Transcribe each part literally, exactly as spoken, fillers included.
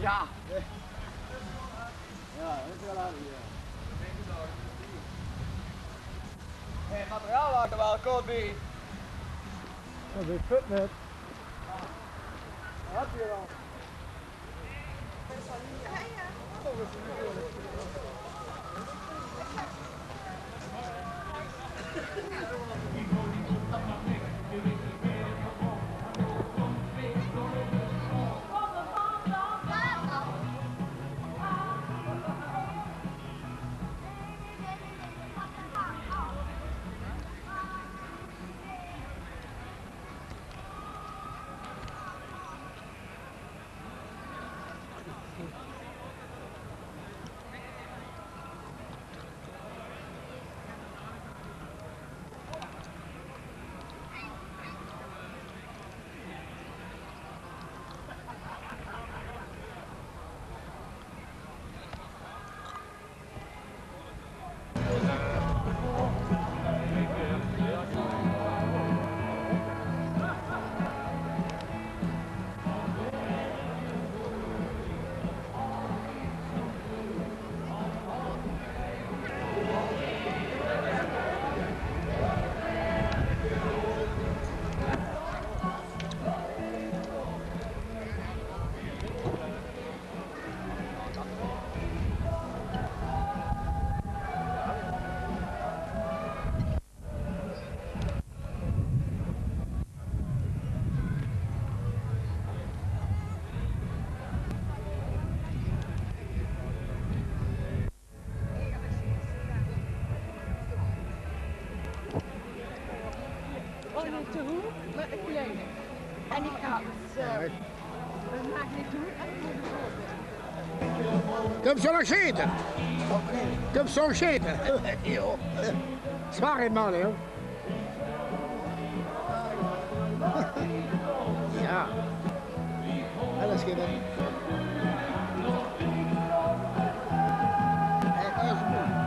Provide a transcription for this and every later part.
Ja. Ja, det is wel aardig, ja. Hey, materiaalwagen wel, Colby. Dat is fit net. Wat heb je dan? Oh, nee, te hoog, maar een kleine. En ik ga zo. Ja, hè. Dat maakt niet uit. En ik moet ervoor. Kom zo nog zitten. Kom zo nog zitten. Joh. Zwaar in man, joh. Ja. Alles geven. Het is mooi.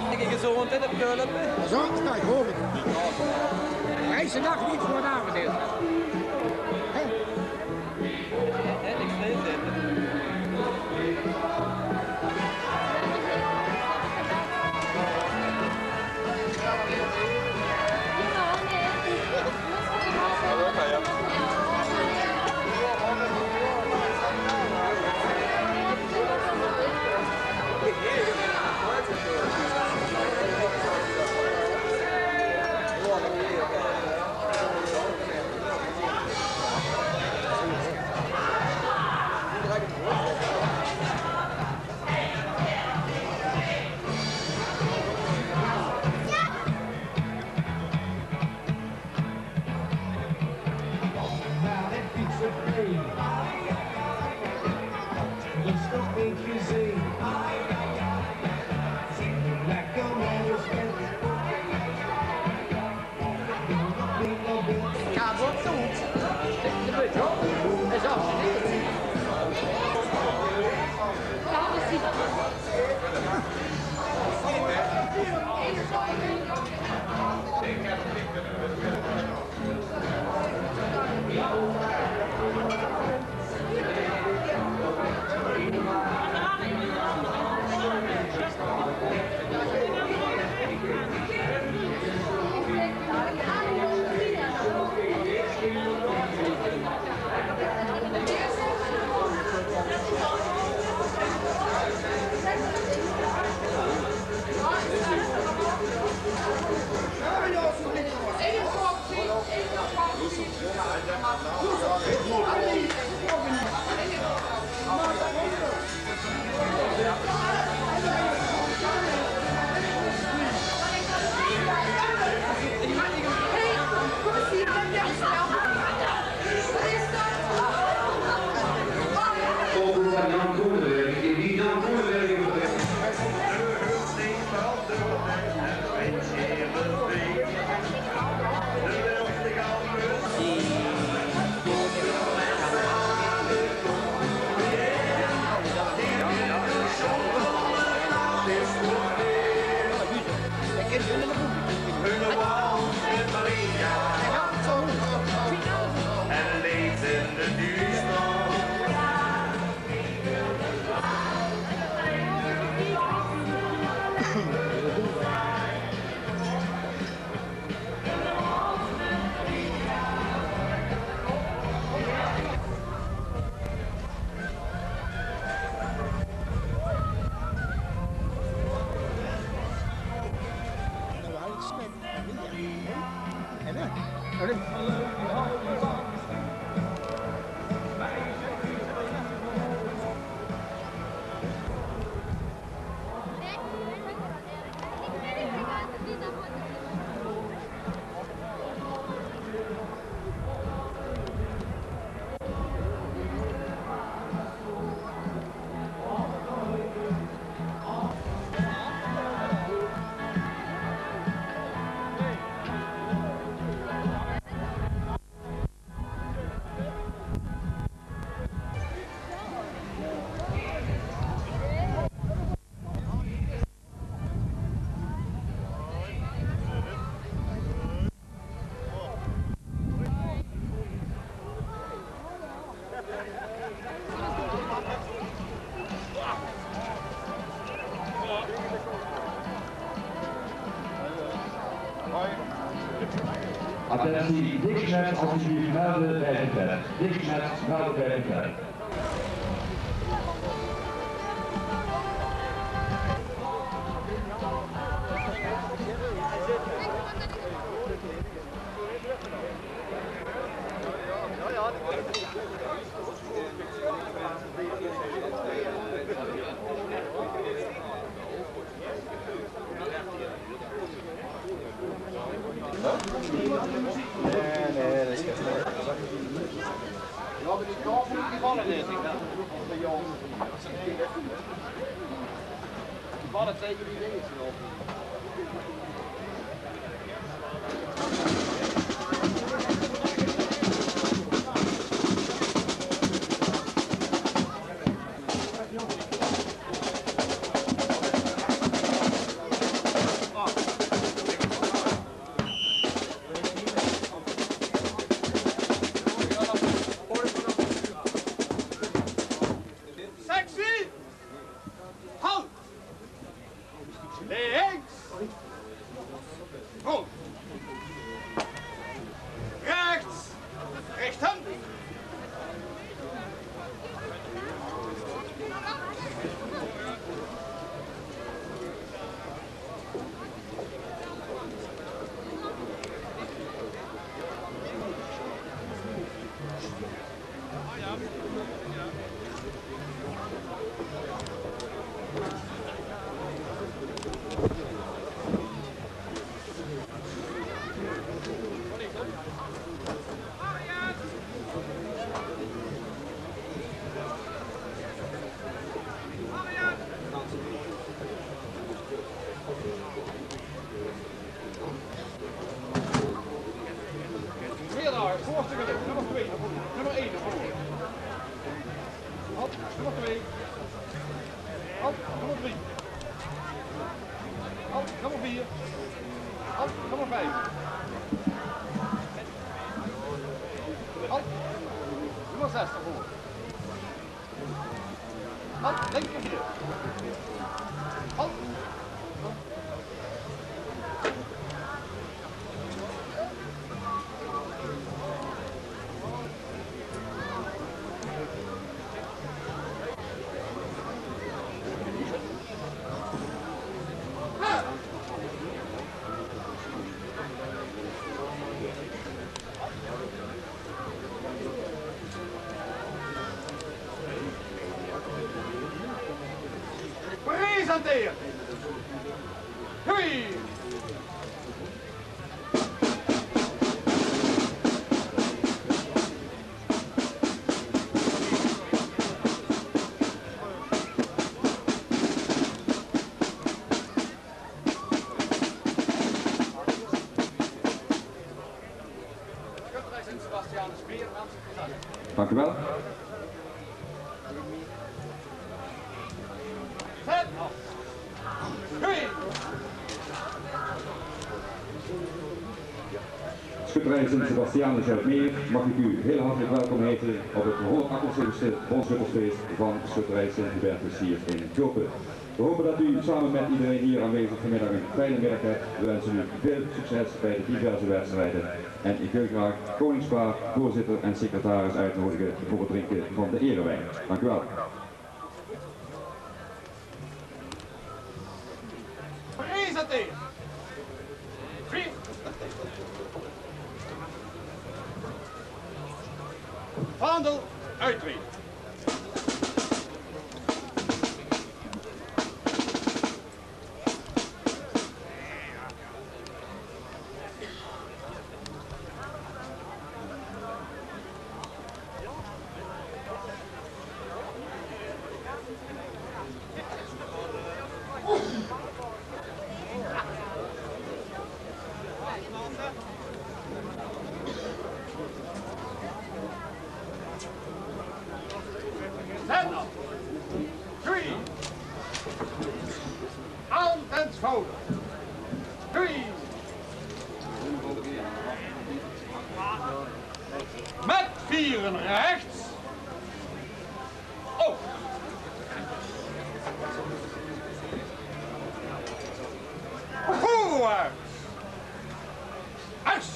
Ik gezond in de pulp. Zo, sta ik hoor. Hij is de dag niet voor de avond. Hè? Dick Schmet, alsjeblieft, melde bij de pret. Dick Schmet, melde bij de pret. Nae, nae, det is echt. Ja, maar die kan niet vallen, denk ik. Ja. Die vallen tegen die dingen, geloof ik. Sectie! Halt! Links! Rond! Rechts! Richten! Meerlaag, voorste gelicht, nummer twee, nummer één, nummer twee. Halt, nummer drie. Halt, nummer vier. Halt, nummer vijf. Halt, nummer zes daarvoor. Halt, linker hier. Halt. Presenteer! Hui! Dank u wel. Schutterij Sint Sebastianus uit Meer, mag ik u heel hartelijk welkom heten op het honderdachtenzeventigste Bondschuttersfeest van Schutterij Sint Hubertus hier in Gulpen. We hopen dat u samen met iedereen hier aanwezig vanmiddag een fijne middag hebt. We wensen u veel succes bij de diverse wedstrijden. En ik wil graag koningspaar, voorzitter en secretaris uitnodigen voor het drinken van de erewijn. Dank u wel. Presenteer. Vaandel, uittreed. Zet op. Three. Aan ten schouder. Three. Met vieren rechts. Voorwaarts. As.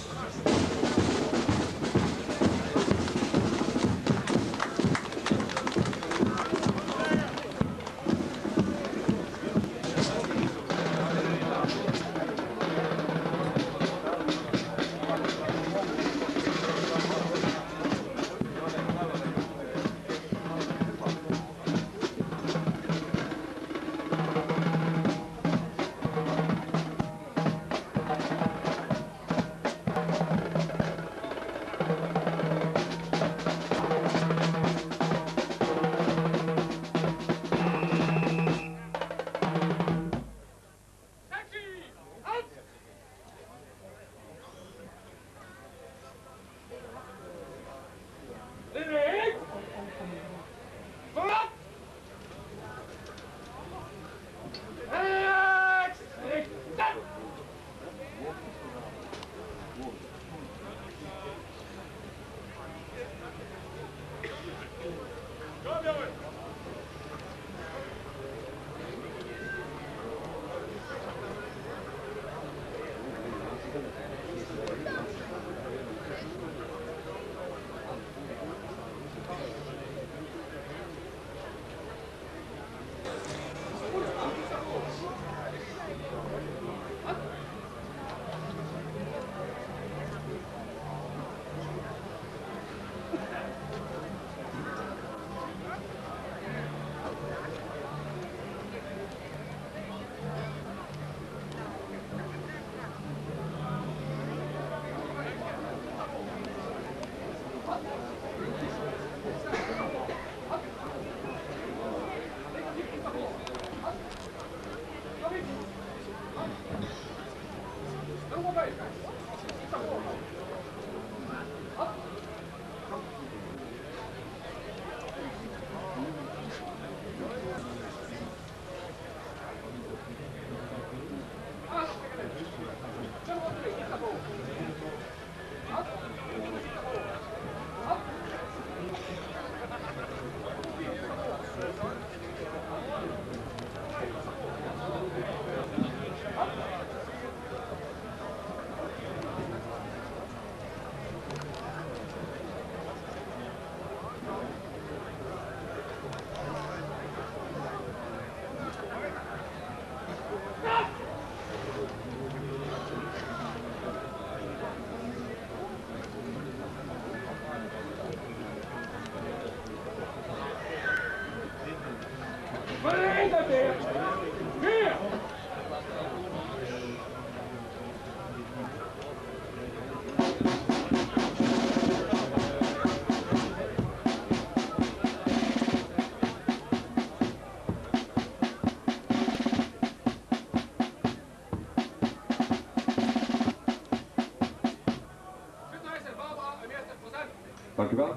Dank u wel.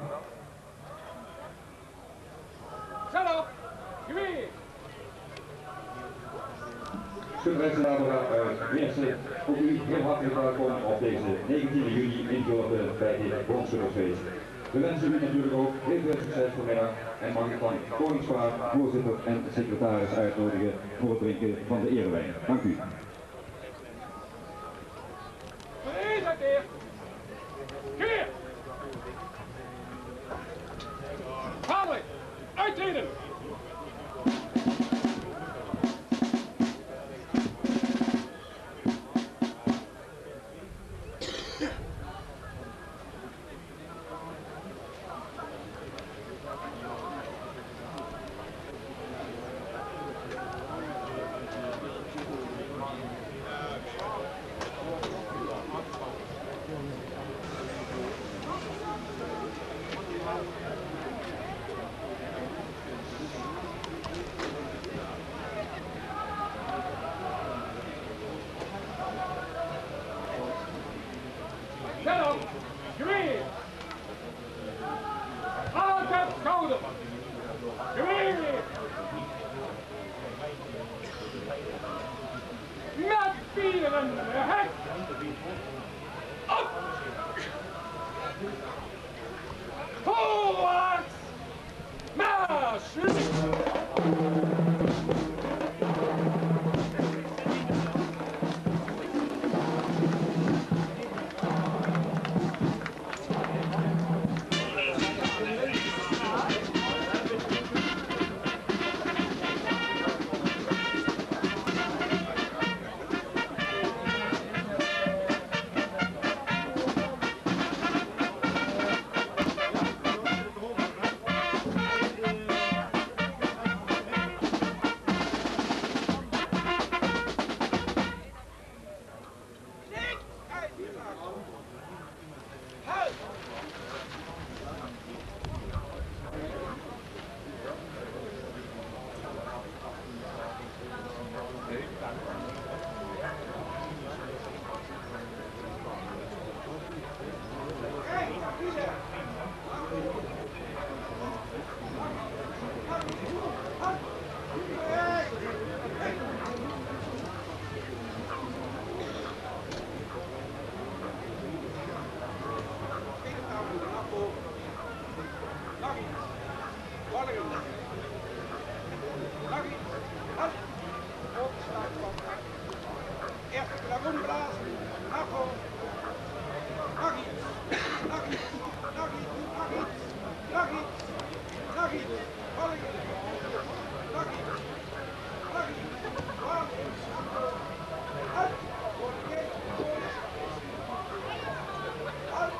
Zelf, geweer. Schutterij Barbara uit Meersen, ook u heel hartelijk welkom op deze negentiende juni in Gulpen bij dit bronsschuttersfeest. We wensen u natuurlijk ook heel veel succes vanmiddag en mag ik dan koningspaar, voorzitter en secretaris uitnodigen voor het drinken van de erewijn. Dank u. Geer! Vader, uittreden! Zet op! Geweer! Altijd schouder. Geweer. Met pieren hek. Op. Voorwaarts. Mars. Eerste klaroen blazen. Nach voren. Nach iets. Nach iets. Nach iets. Nach iets. Nach iets. Nach iets. Volgende. Nach iets. Nach iets. Nach voren. Halt. Halt.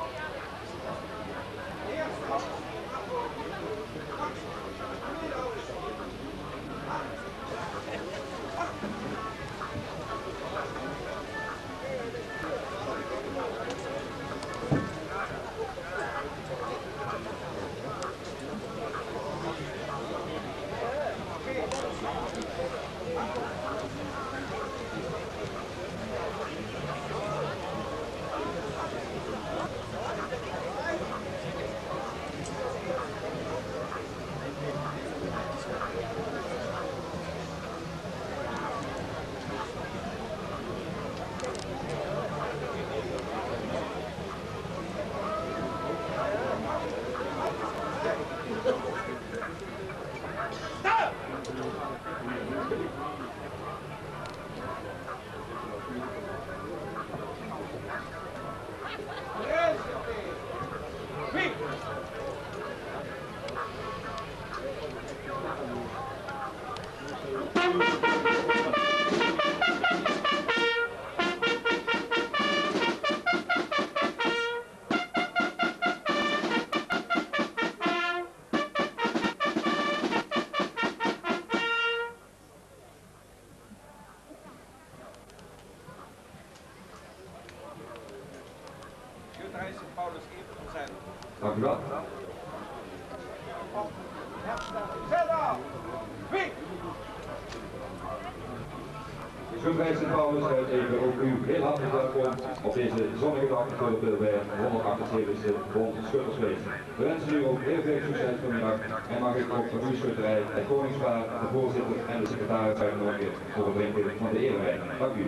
Zet af! Wie? Zo'n prijs en Paulus, eh, even ook u heel hartelijk welkom op deze zonnige dag voor de honderdachtenzeventigste Bond Schuttersweek. We wensen u ook heel veel succes vanmiddag en mag ik ook van uw schutterij het koningspaar, de voorzitter en de secretaris uitnodigen voor het drinken van de erewijn. Dank u.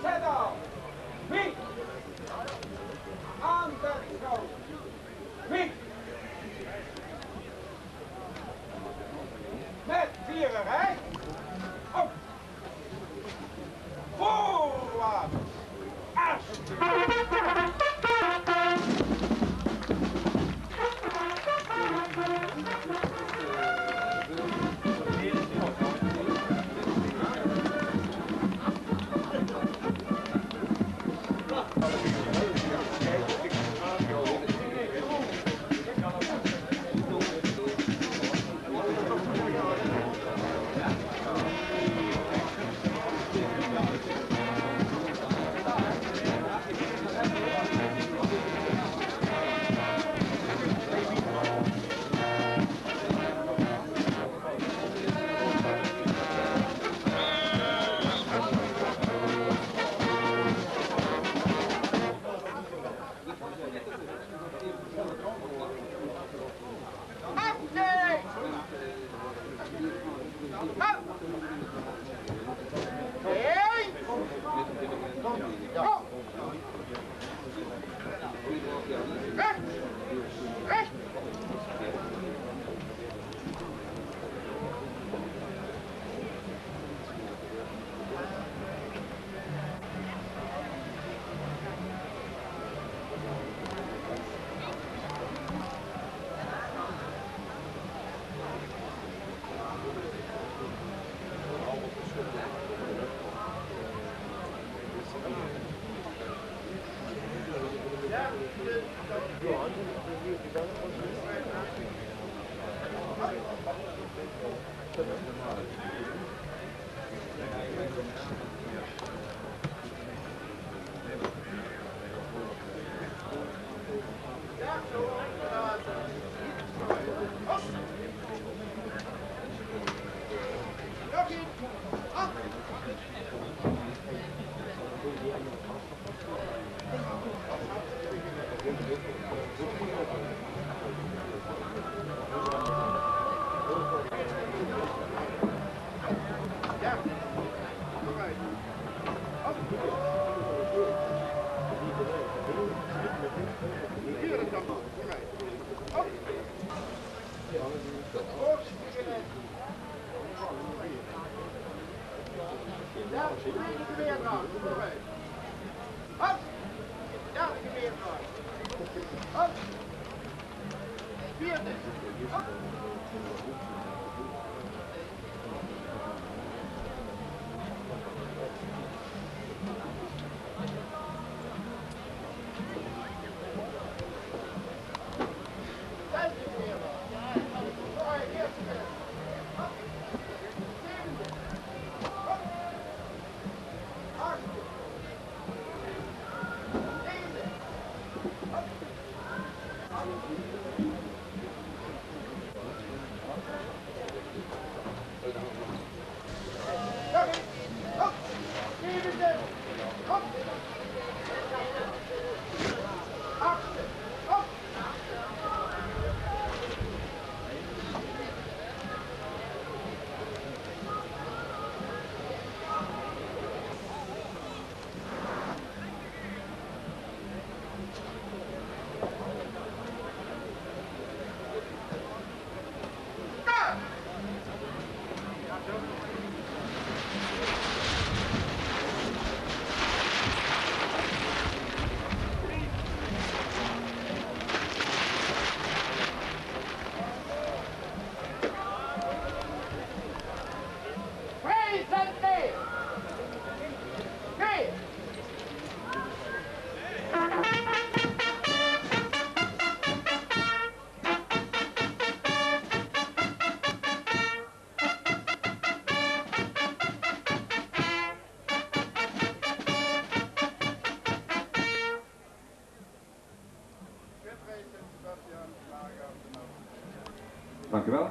Zet af! Wie? Aan de schouw! Wie? Met viererij! Op! Voorwaarts! Dank u wel.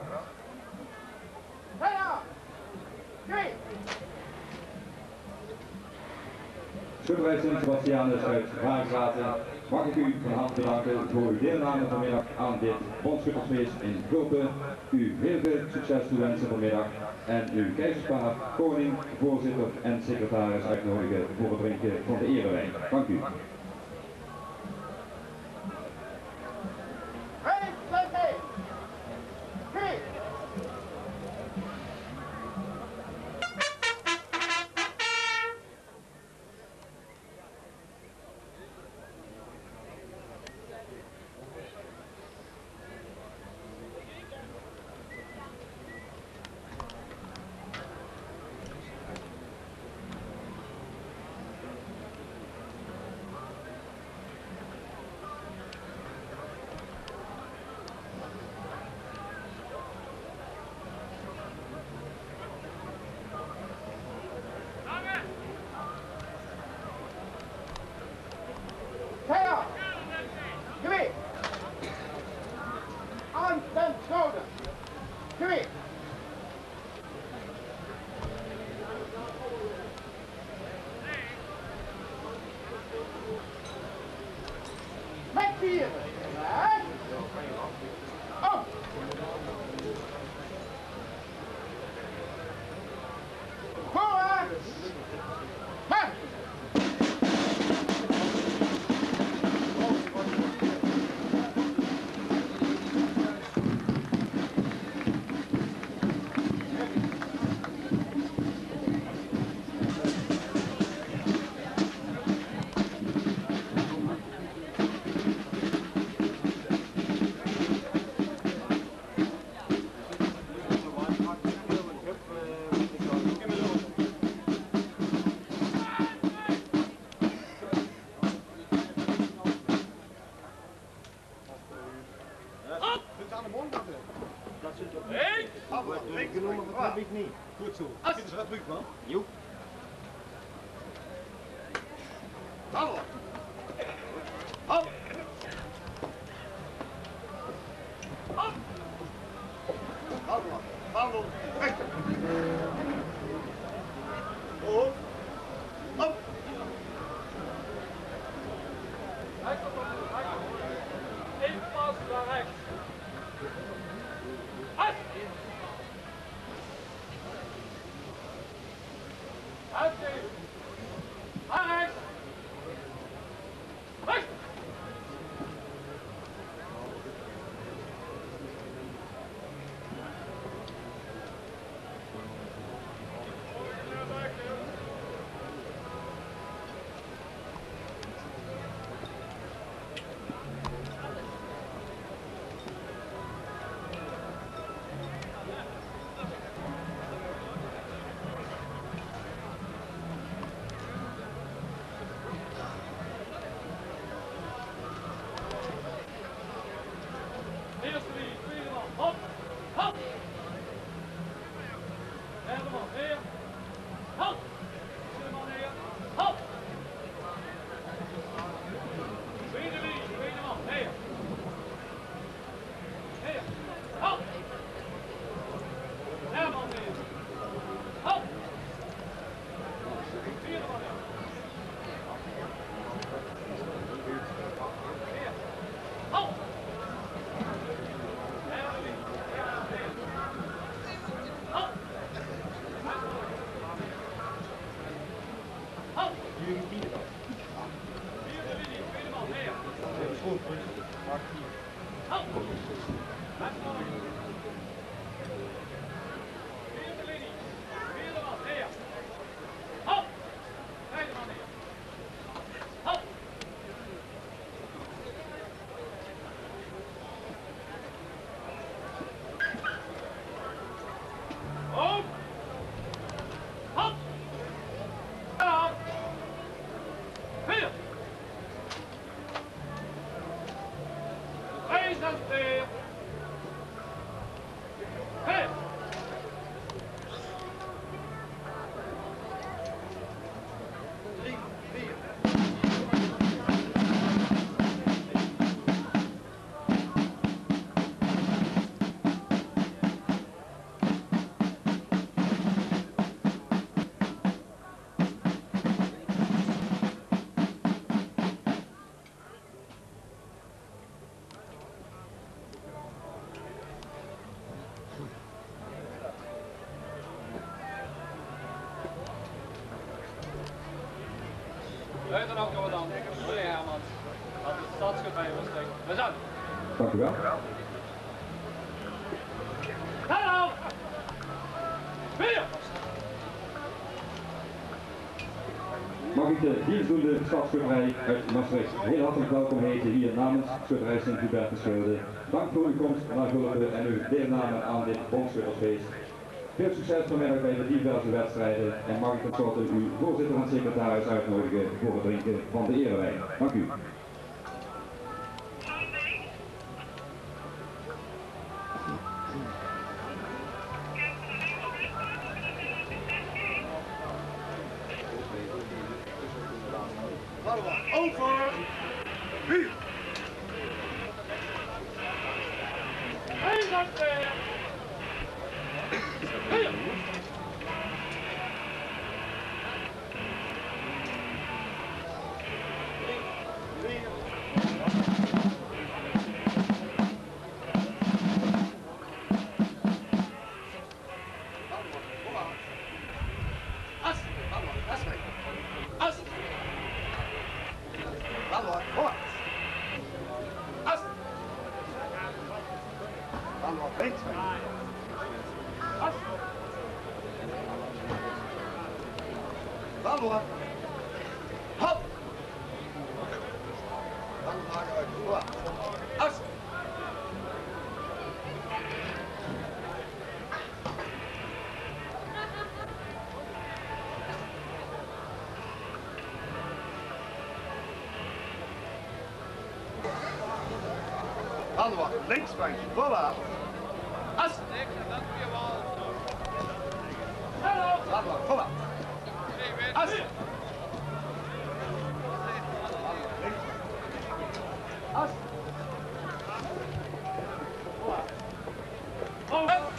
Schutterij Sint Sebastianus uit Vaarzaten, mag ik u van harte bedanken voor uw deelname vanmiddag aan dit bondschuttersfeest in Gulpen. U heel veel succes toewensen vanmiddag en uw keizerspaar, koning, voorzitter en secretaris uitnodigen voor het drinken van de erewijn. Dank u. Aan ten schouder. Twee. Met vieren. En op. Voorwaarts. Mars. Hey! Genomen, dat heb ik niet. Goed zo. As. Dit is wat terug, man. Joep. Hallo. Hop. Hop. Hallo. Hallo. Weg. Hop. Hop. Even pas naar rechts. As. As. Naar rechts. Eerste linie, tweede man, hop, hop. Derde man, neer, hop. Derde man, neer, hop. Tweede linie, tweede man, neer. Neer, hop. Derde man, neer, hop. Vierde man, neer. Luitenant-commandant Willy Hermans, van de stadsgevecht. We zijn. Dank u wel. Hallo! Weer! Mag ik de dienstdoende stadsschutterij uit Maastricht heel hartelijk welkom heten hier namens schutterij Sint-Hubertus-Schelde. Dank voor uw komst naar Gulpen en uw deelname aan dit bondschuttersfeest. Veel succes vanmiddag bij de diverse wedstrijden en mag ik tenslotte uw voorzitter en secretaris uitnodigen voor het drinken van de erewijn. Dank u. Over. Huur. As! As! As! As! As! Hop! As! Hallo, links, links, voorwaarts. As. Hallo, voorwaarts. As. As. Voorwaarts.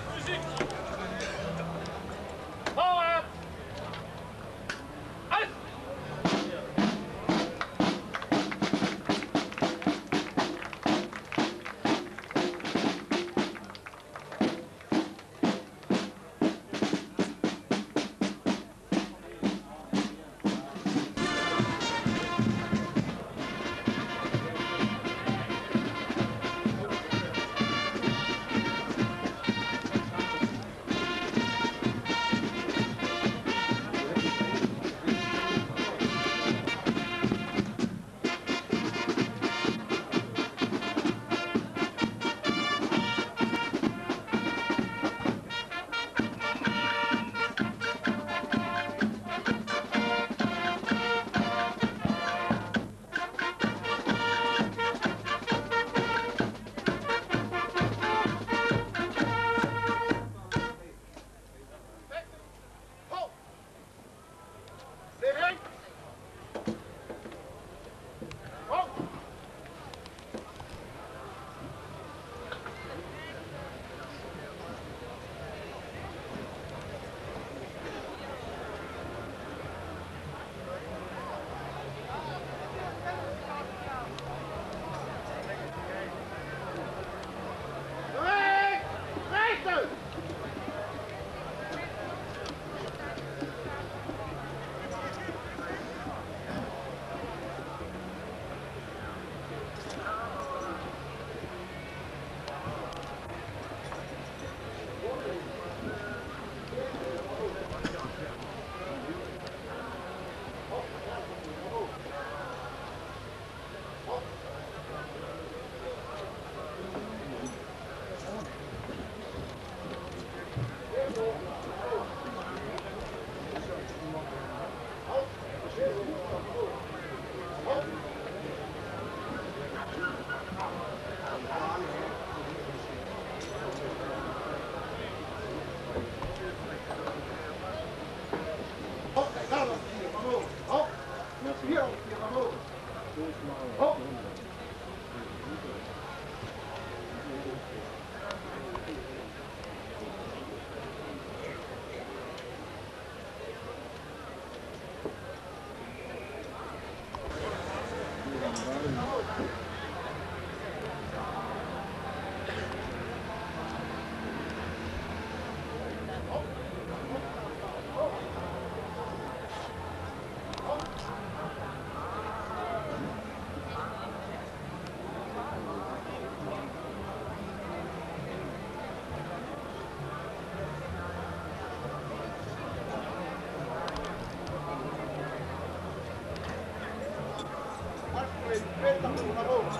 Veer tamboer nao vore.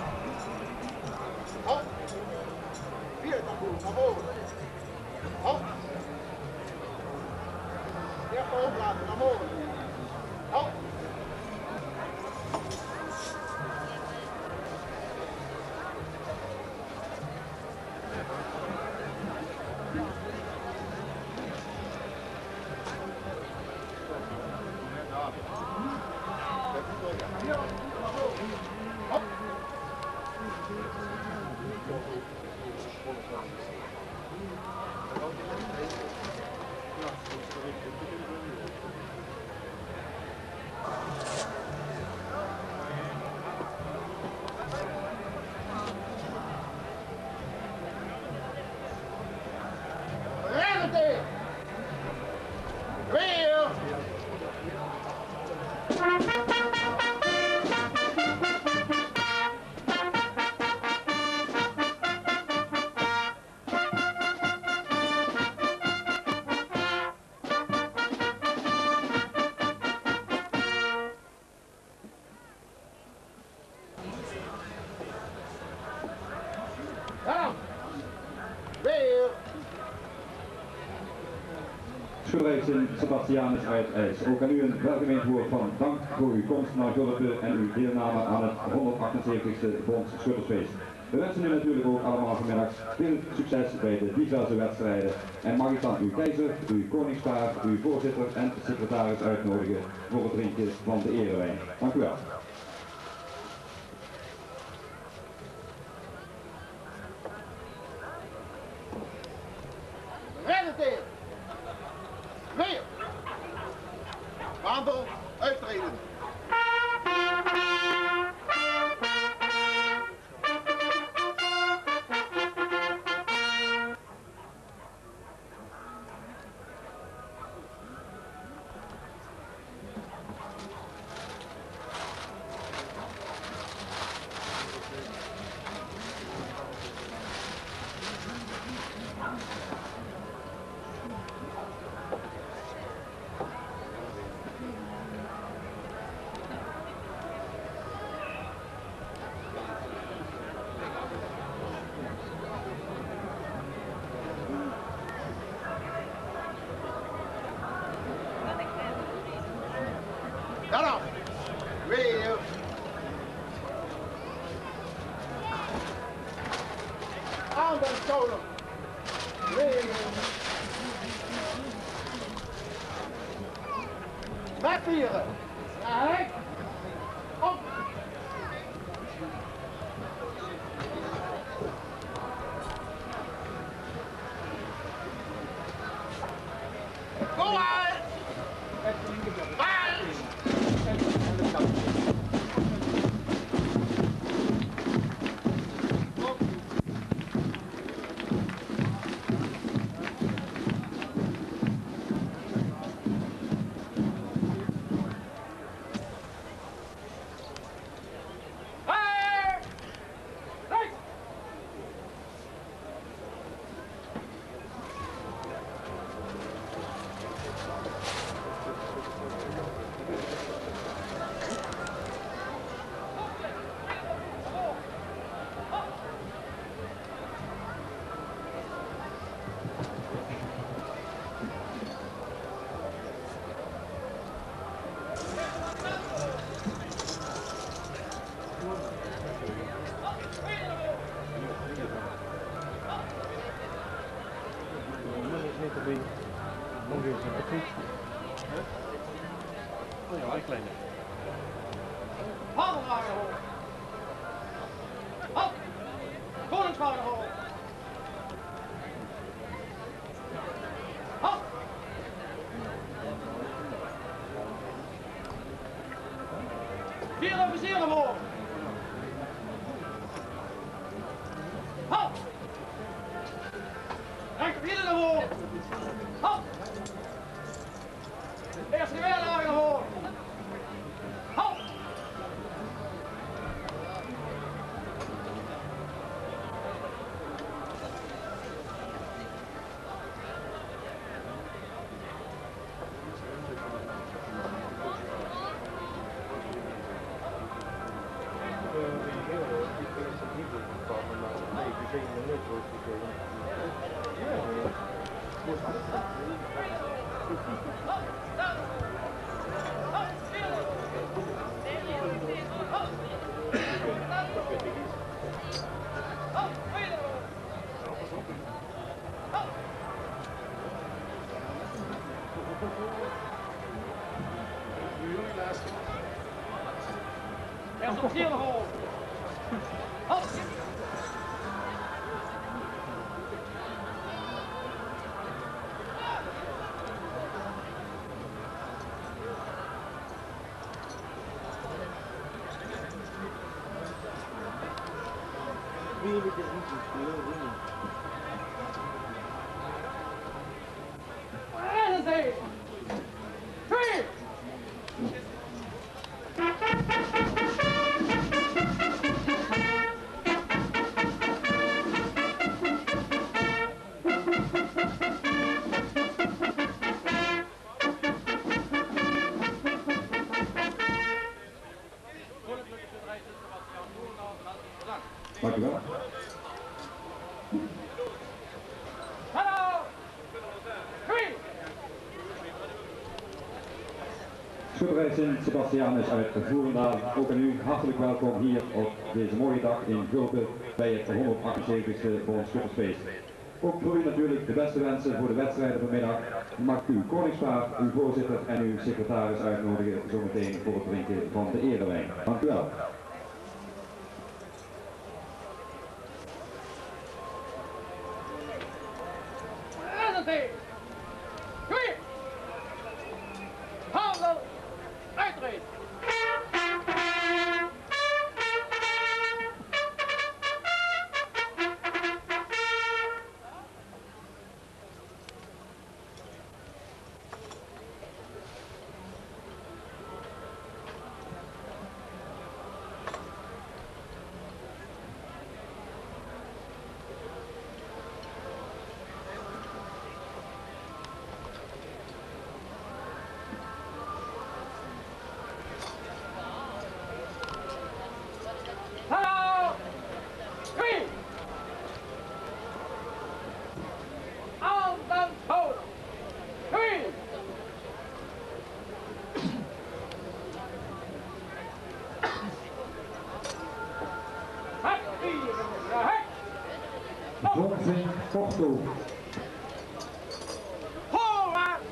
Hop. Veer tamboer nao vore. Hop. Veer tamboer nao vore. Hop. Rente! Weer! Schutter Sint Sebastianus uit Eijs. Ook aan u een welgemeend woord van dank voor uw komst naar Gulpe en uw deelname aan het honderdachtenzeventigste Bondsschuttersfeest. We wensen u natuurlijk ook allemaal vanmiddag veel succes bij de diverse wedstrijden. En mag ik dan uw keizer, uw koningspaar, uw voorzitter en secretaris uitnodigen voor het drinken van de erewijn. Dank u wel. Renneteer. Weer. Waandel, uittreden. Jao, dan. Weer. Aan de schouder. Weer. Met vieren. Jao, hè? Op. Kom maar! Mars! Vaandeldrager hoog. Hop! Koningsvaandeldrager hoog. Hop! Veer officiere omhoog. Hop! Rechterwiele omhoog. Hop! Eerste gewaerdrager omhoog. Hop! Dank u wel. Schutterij Sint Sebastianus uit Voerendaal, ook aan u hartelijk welkom hier op deze mooie dag in Gulpen bij het honderdachtenzeventigste Bondsschuttersfeest. Ook voor u natuurlijk de beste wensen voor de wedstrijden vanmiddag. Mag ik u koningspaar, uw voorzitter en uw secretaris uitnodigen zometeen voor het drinken van de erewijn. Dank u wel. Handel, uitreed. Hallo! Hoi! Aan den schouder! Hoi! John Vink, Porto. Voorwaarts!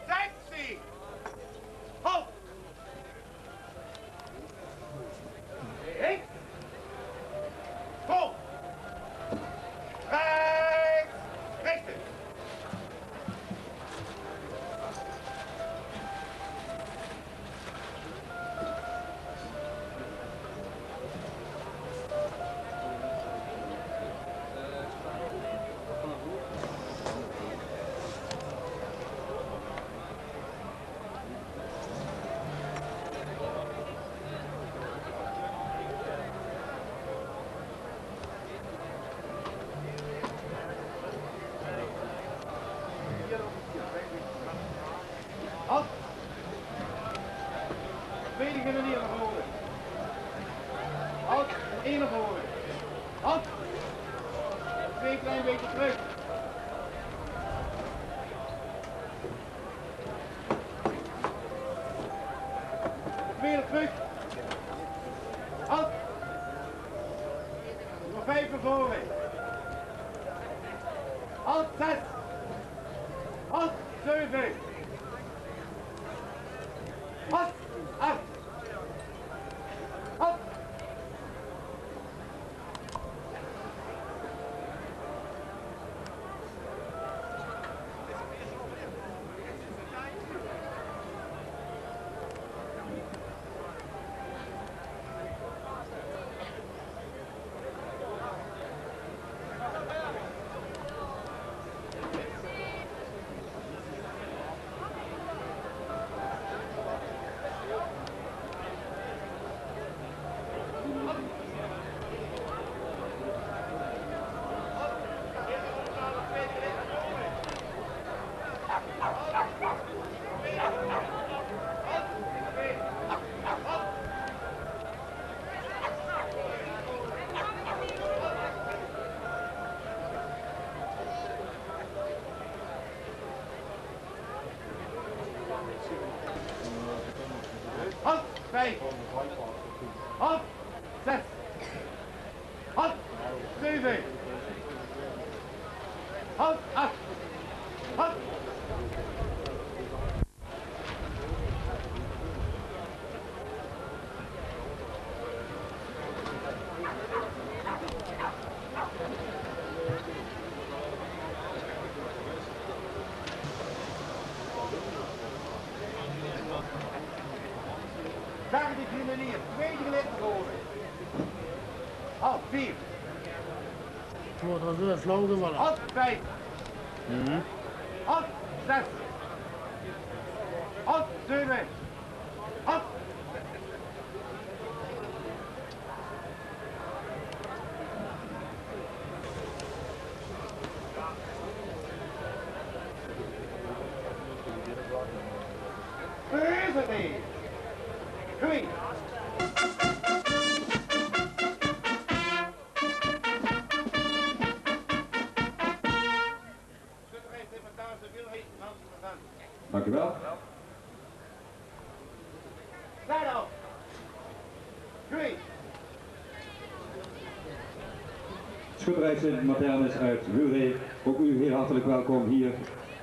Sectie! Halt! Links! Vol! Rechts! Rechts! Halt! Tweede grenadier naar voren. Halt! En één naar voren. Halt! Twee klein beetje terug. Weer terug. Halt. Nog vijf naar voren. Halt zes. Halt zeven. Halt acht. Halt. Halt, vijf. Halt, zes. Halt, zeve. Halt, acht. Halt. Derde kruinenier, tweede lid geworden. Halt, vier. Wordt er weer flauw gevallen. Halt, vijf. Mhm. Halt, zes. Halt, zeve. Halt. Daar is het niet. Groei. Dank u wel. Schutterij Sint Maternus uit Wilre, ook u heel hartelijk welkom hier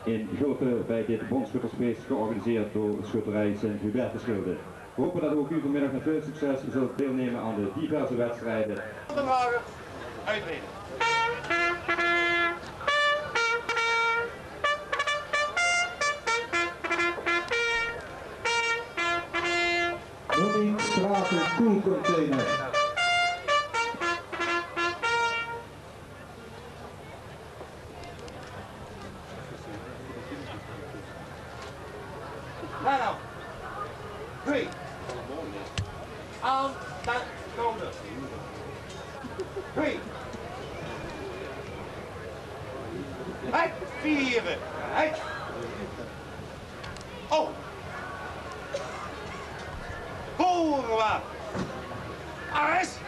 in Gulpe bij dit bondschuttersfeest, georganiseerd door Schutterij Sint Hubertusgilde. We hopen dat ook u vanmiddag met veel succes zult deelnemen aan de diverse wedstrijden. Van Hagen, uitreden. Ronnie Straten, koelcontainer. Let op. Twee. Aan de schouder. Twee. Hek vieren. Hek. Oh. Voorwaarts. Arrest.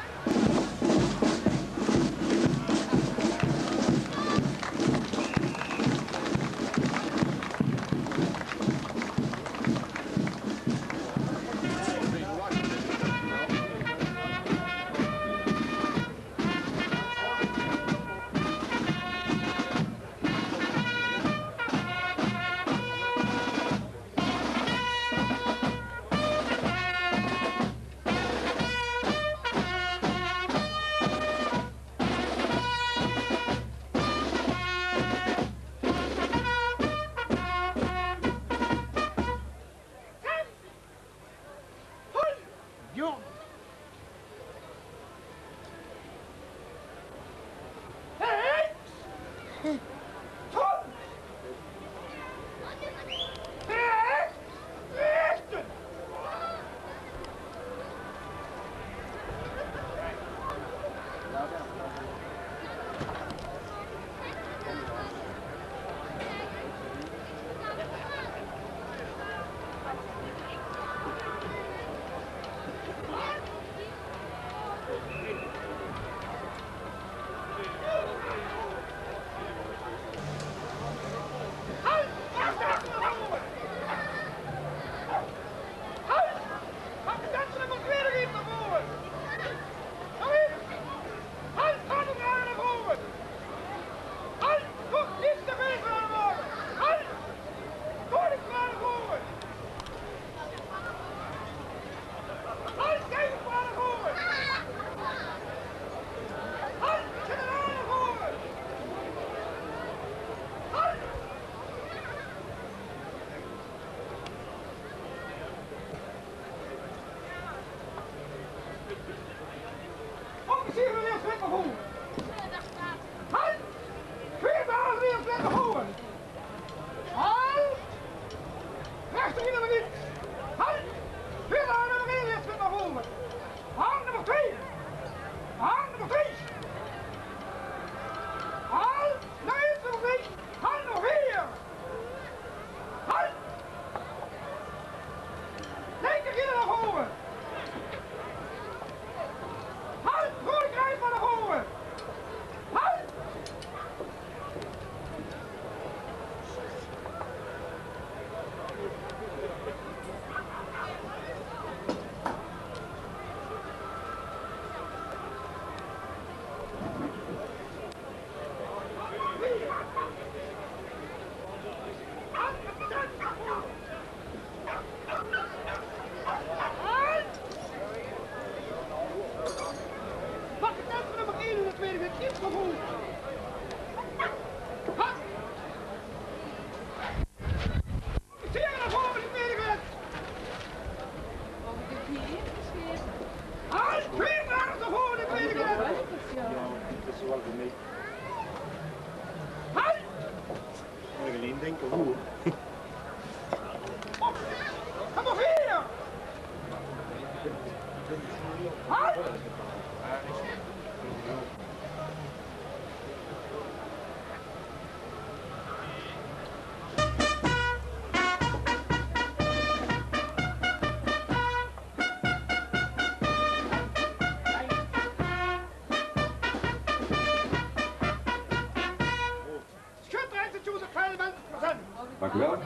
Jawel.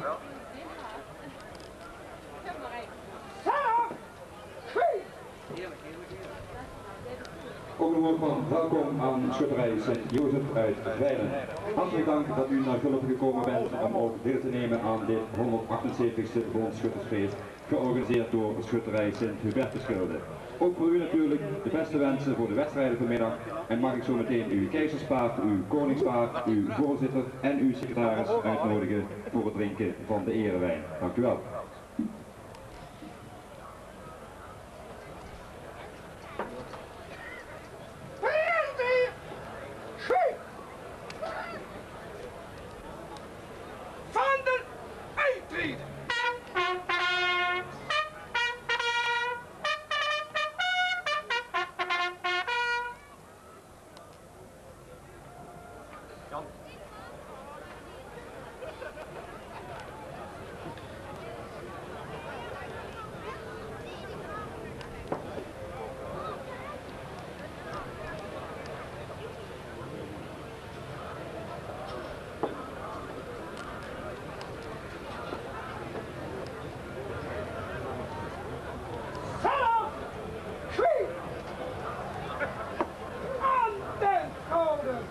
Ook een woord van welkom aan schutterij Sint Jozef uit Veilen. Hartelijk dank dat u naar Gulpen gekomen bent om ook deel te nemen aan dit honderdachtenzeventigste Bondsschuttersfeest, georganiseerd door schutterij Sint Hubertusgilde. Ook voor u natuurlijk de beste wensen voor de wedstrijden vanmiddag. En mag ik zo meteen uw keizerspaar, uw koningspaar, uw voorzitter en uw secretaris uitnodigen voor het drinken van de erewijn. Dank u wel. Van den Eitried. Zelf! Schiet! Aan den schouder!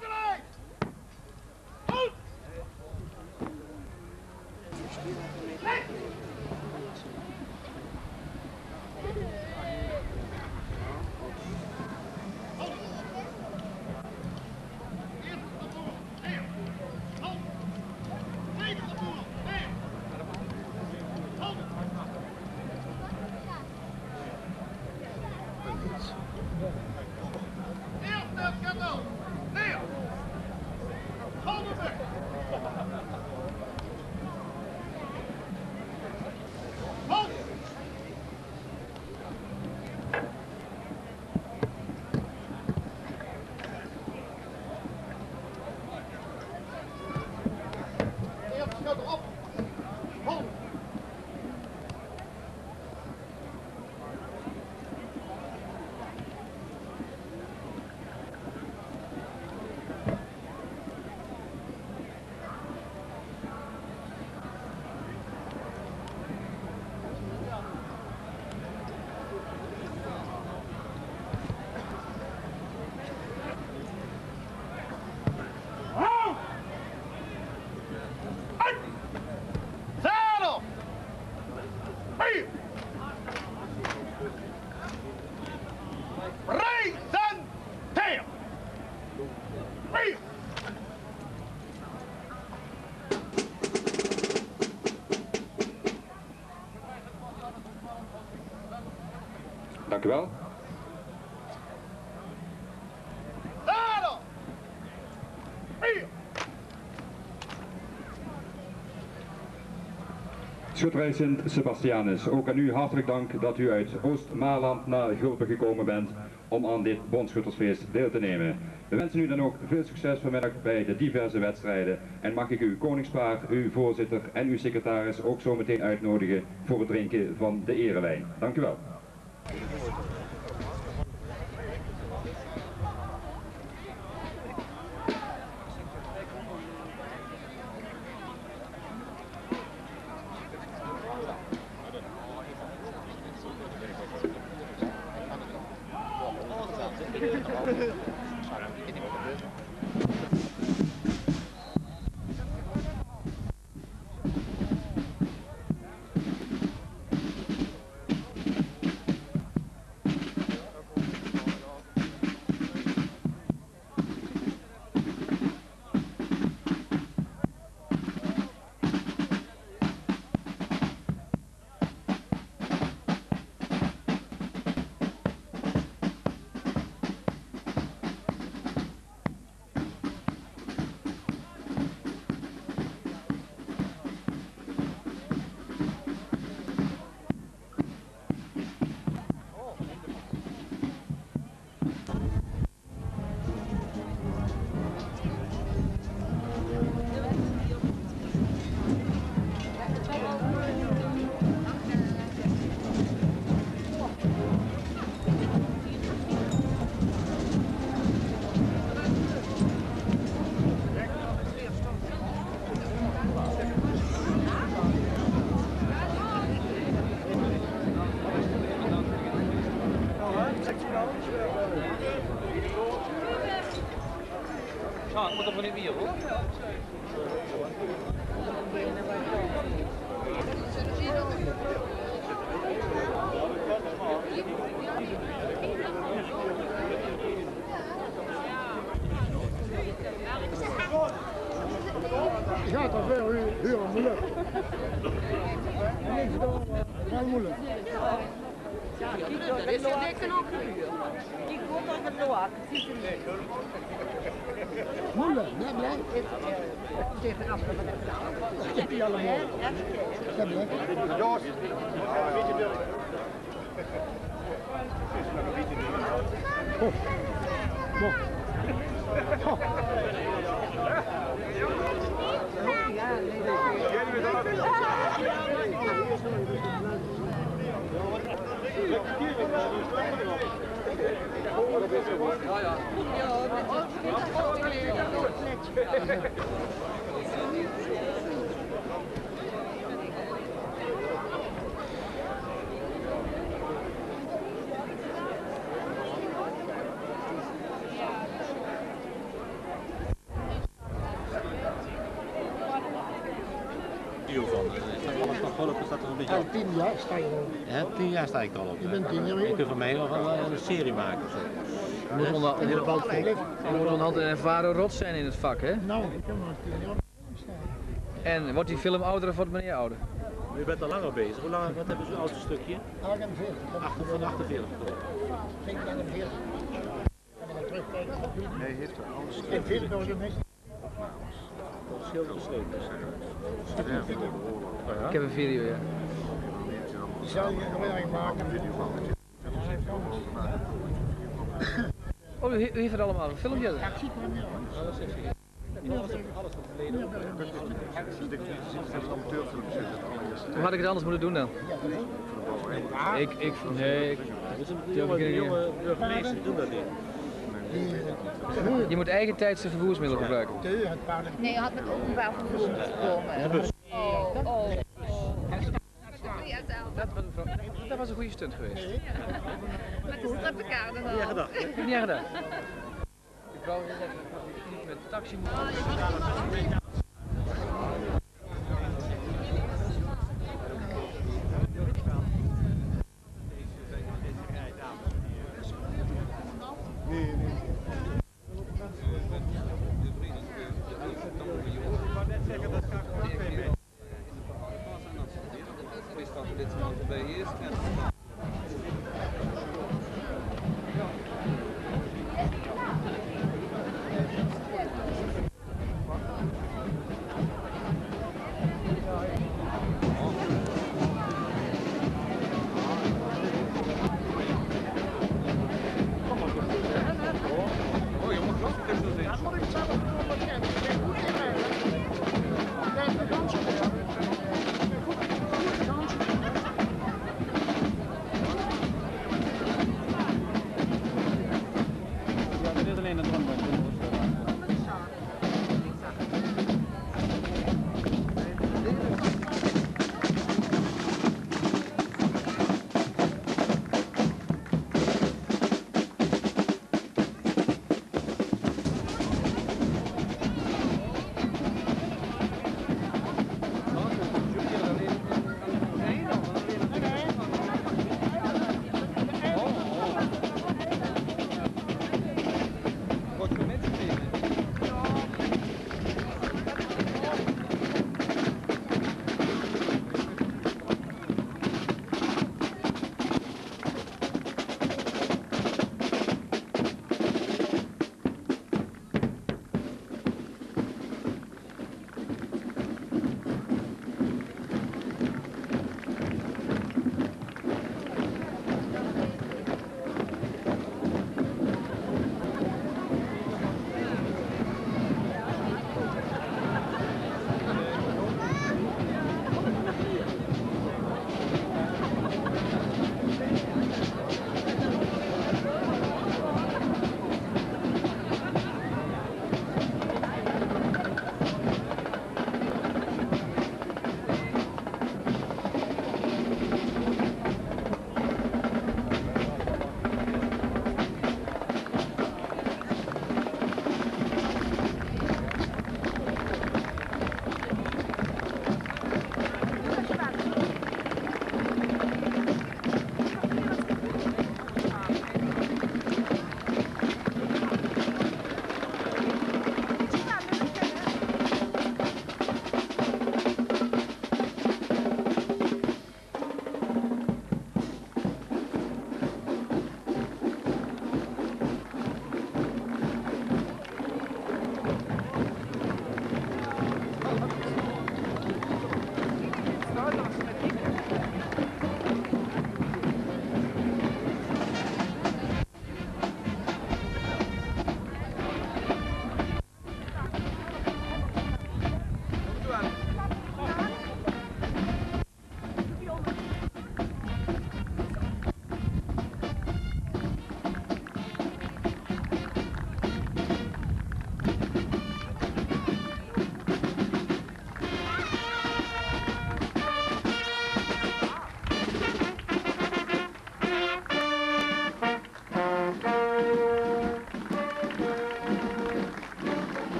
Vooruit! Zadel! Vier! Presenteer! Vier! Dank u wel. Schutterij Sint Sebastianus, ook aan u hartelijk dank dat u uit Oost-Maarland naar Gulpen gekomen bent om aan dit Bondsschuttersfeest deel te nemen. We wensen u dan ook veel succes vanmiddag bij de diverse wedstrijden. En mag ik uw koningspaar, uw voorzitter en uw secretaris ook zo meteen uitnodigen voor het drinken van de erewijn. Dank u wel. Ja, ich muss aber nicht mehr, oder? Ja, dat weer heel, heel moeilijk. Heel moeilijk. Moeilijk, ja, blij. Ja, blij. Video van, eh, is dat alles nog hulp? Is dat er een beetje... Ja, tien jaar sta je al. Hè, tien jaar sta ik er al op, hè? Je bent tien jaar. Ik wil van mij nog wel, eh, een serie maken of zo. Hè? Moet onder, in ieder geval, je moet onderhand een ervaren rot zijn in het vak, hè? Nou, ik heb nog tien jaar. En wordt die film ouder of wordt meneer ouder? U bent al langer bezig. Hoe lang, wat hebben ze, oudste stukje? Achtenveertig. Achter, van achtenveertig. Hij heeft er alles in. Schildersleven. Ik heb een video, ja. Oh, u, u heeft het allemaal gefilmd, ja? Hoe had ik het anders moeten doen dan? Ik, ik, nee, ik, die heb ik in de... Jonge burgemeester doen dat niet. Je moet eigentijds vervoersmiddelen gebruiken. Nee, je had met openbaar vervoer moeten komen. Oh, oh, oh. Dat was een, dat was een goede stunt geweest. Met de strippenkaart en al. Niet aan gedaan. Niet aan gedaan. Die vrouw zei dat ik niet met de taxi moet.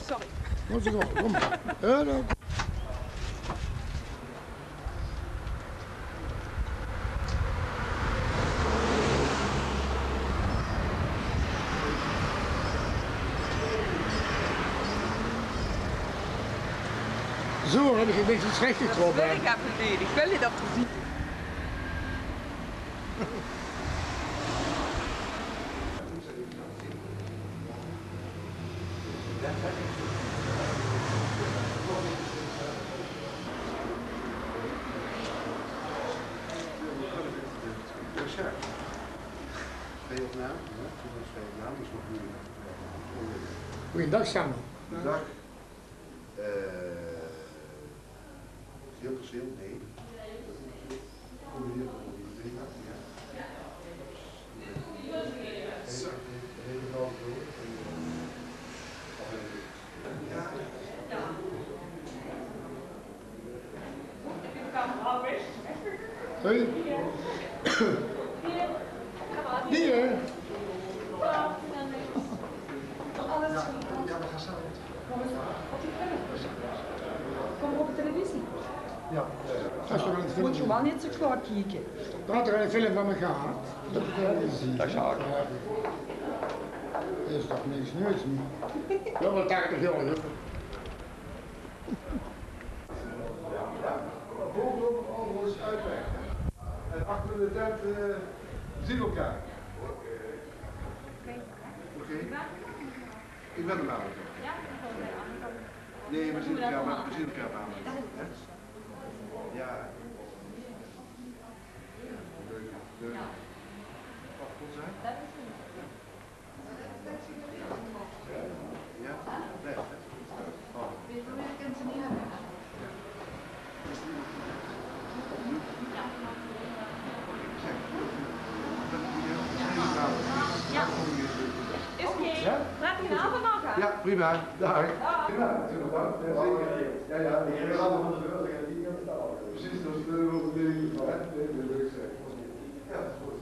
Sorry. Kom, kom, kom. Ja, dan. Zo heb ik het een beetje slecht getrokken. Dat wil ik even niet. Ik wil niet op te zien. Goeiedag, Samuel. Goeiedag. Eh, heel personeel, nee. Kom hier. Ja. Hey. Hier. Alles goed. Kom op de televisie. Ja. Moet je wel niet zo kwaad kijken. Had er een film van me gehad? Dat is toch niks nieuws, niet? Ja, maar tachtig jaar, joh. Bovenop overigens uitweg. En achter in de tent, eh, zien we elkaar. Oké. Ik ben er namelijk nog. Nee, we zien elkaar, maar we zien elkaar namelijk. Hè? Ja. Leuk, leuk. Mag ik goed zijn? Ja? Blijf, hè? Oh. Is oké. Ja? Laat die avond nog, hè? Ja, prima. Dag. Dag. Prima. Ja, ja. Precies, dat is de bedoeling. Hè? Nee, dat wil ik zeggen. Ja, dat is goed.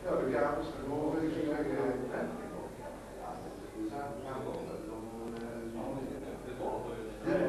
Ja, de kamers, de boven, ik zou zeggen, hè? Ja, dat is een zaak. Ja, dat is een, eh, ja,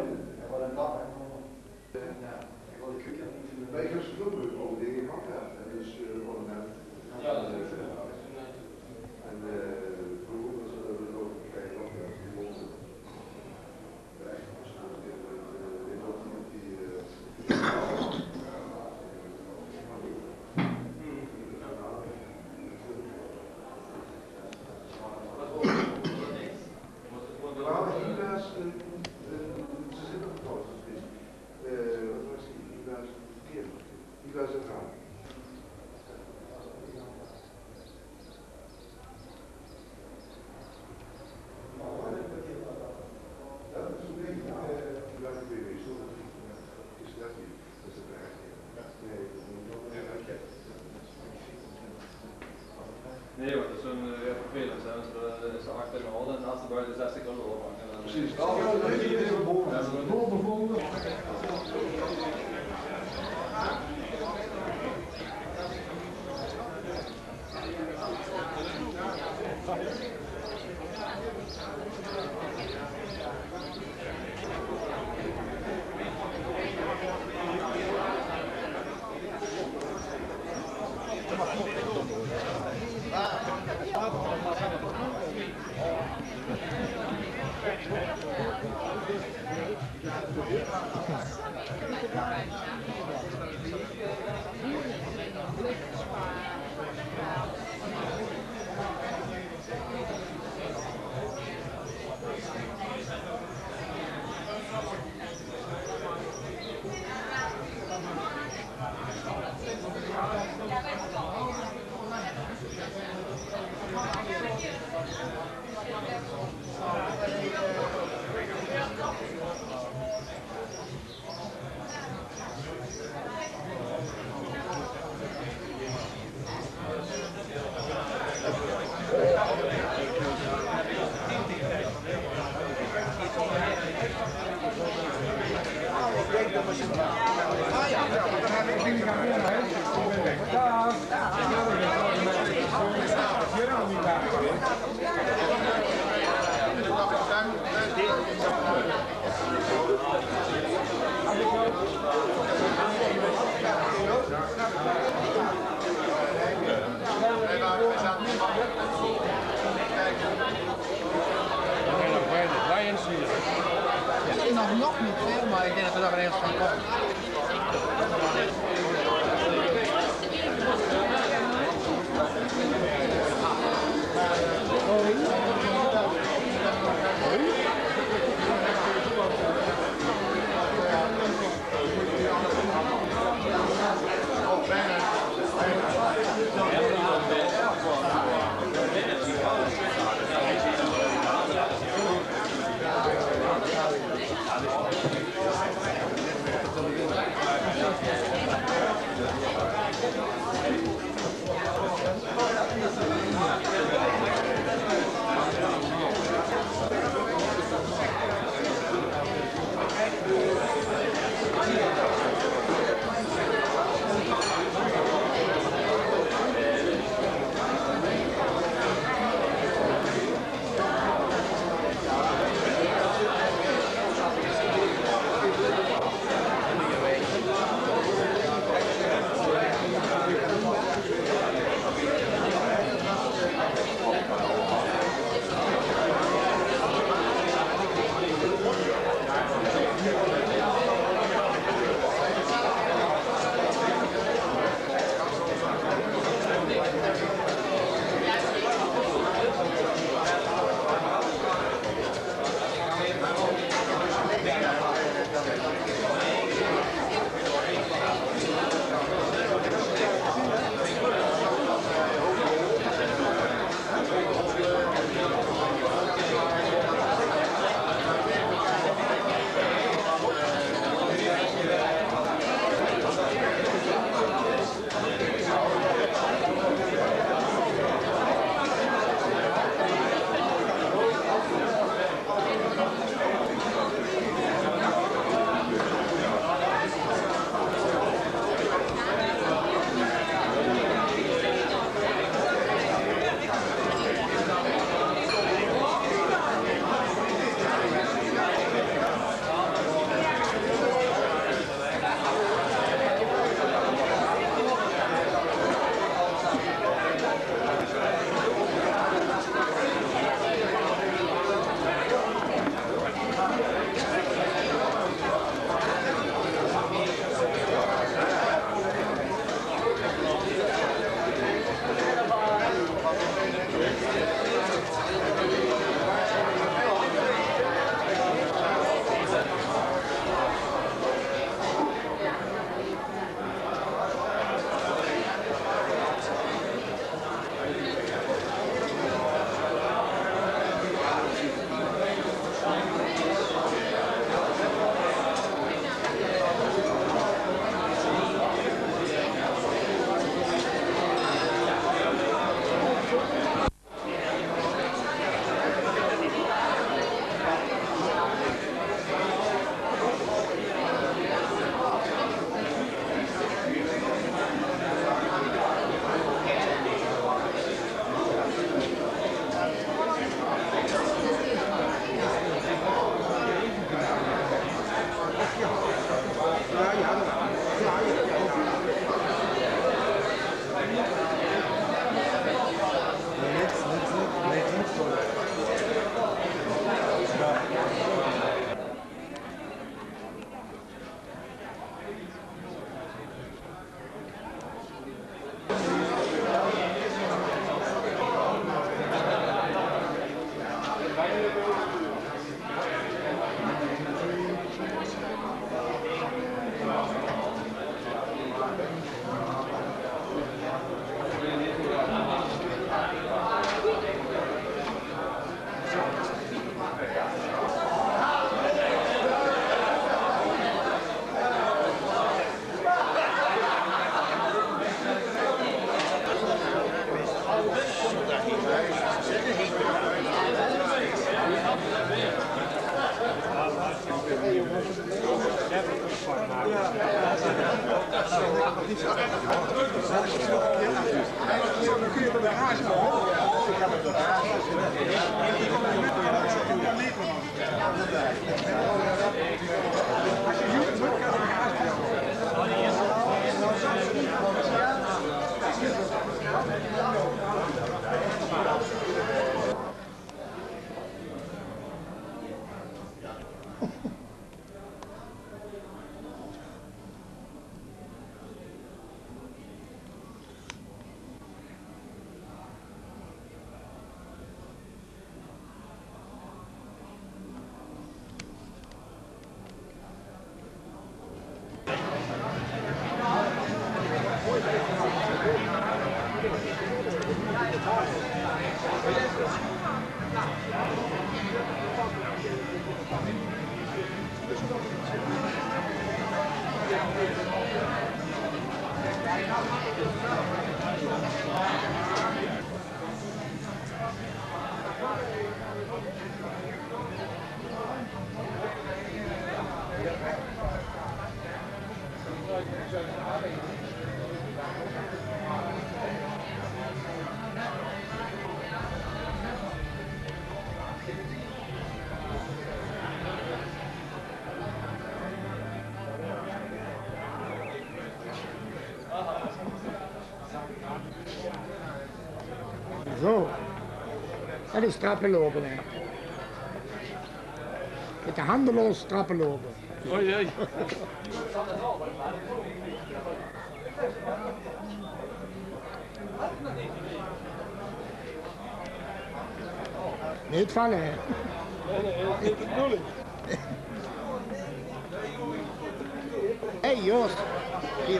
Nee, want dat is zo'n, eh, ja, vervelend, hè. Als er, eh, is er achter in de hal en als er buiten zestig euro ophangt, dan, eh, precies. Ja, dat is boven. Boven bevonden. Zo. Det is trappeloope, hè. Mit de hande los trappeloope. Oei, oei. Neet valle, hè. Nae, nae, det is de bedoeling. Hey, Joost. Hie.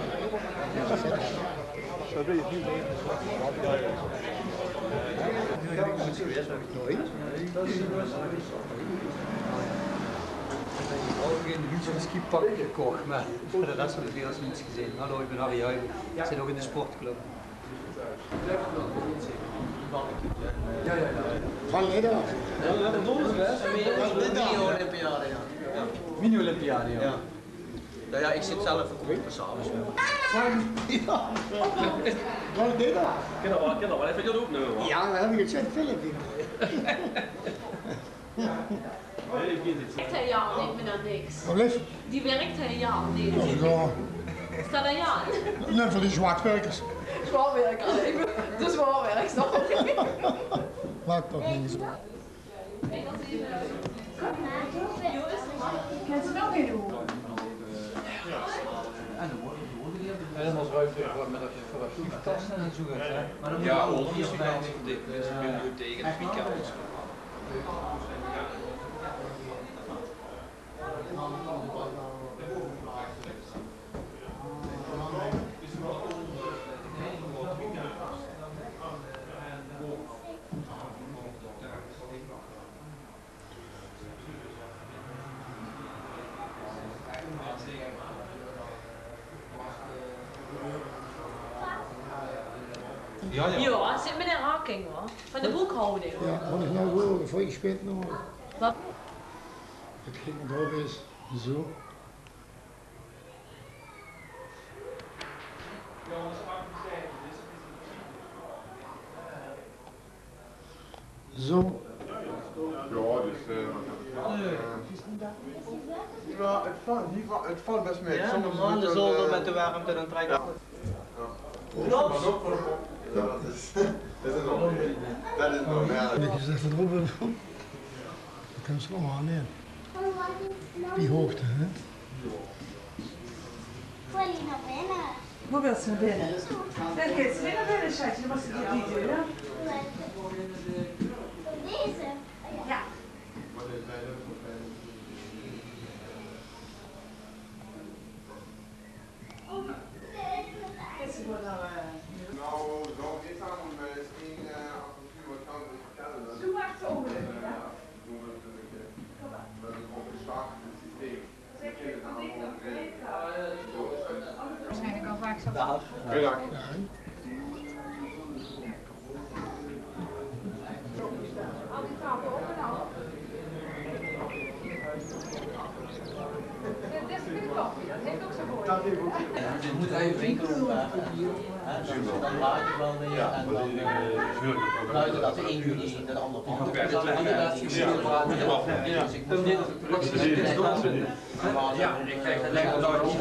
Ouch ein skipak gekoch, mer veur de res van de wereld niks gezeen. Hallo, ich bön Harry Huiben. Ich zit ouch in de sportclub. Van Lidda. Mini-Olympiade, jao. Mini-Olympiade, jao. Jao, jao, ich zit zelf ouch op de zaal, dus jao. Van Lidda. Kin det waal, kin det waal effe gaon opnumme, huur. Jao, dan höb ich 't zoe'n filmpje. Wèrk hie, jao, neet mier nao niks. Wat blief? Die wèrk hie, jao, neet. Jao, jao. Is det dan, jao? Nae, veur die zwaartwèrkers. Zwaartwèrkers, ich bön de zwaartwèrkster. Maak toch niks. Kins se nog ein doon? En dan waas ruimte veur, mit det, veur det vliegtasse en zoe, hè. Jao, óngeveer vieftien. Dit is ein bibliotheek, ein weekend. Jao, jao. Jao, zit meneer Haking, huur. Van de boekhouding. Jao, waat is noe weer? Veur gespeeld noe. Wat? 't Ging d'r op is. Zo. Zo. Jao, dus, eh, jao, 't vèlt, 't vèlt, 't vèlt bès mèt. Jao, de maon zól d'r mèt de wermte dan trèkke. Jao. Klop. Jao, det is, det is nog, det is nog, jao. Lik ins effe d'rop, hè. Det kins se nog waal neet. Die hoogte, hè? Woo wils se nao binne? Dan kins se neet nao binne, sjatje. Dan mós se door die deur. Deze? Jao. Kins se gewoon nao, eh, Waarschijnlijk al vaak zo. Goeiedag. Al die tafel op en af. Dit is de koffie, dat heeft ook zo mooi. Moet er even winkel, eh, hè, dan, dan laat je wel weer en dan, eh, buiten dat de een die dat andere pand. Ja, ik krijg het lijkt wel dat ik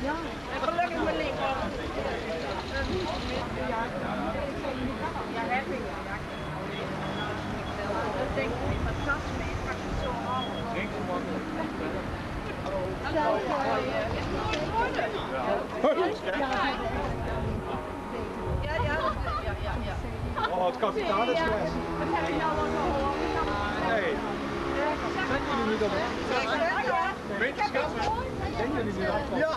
Ja. En gelukkig mijn link ook. Ja, heb ik. Ja, ik heb het al. Dat denk ik, maar dat is fantastisch. Pak het zo af. Ja, ja, dat, ja, ja, ja. Oh, het kapitaal is weg. Nee. Zijn jullie niet op? Weet je, schat? Zijn jullie niet op? Ja.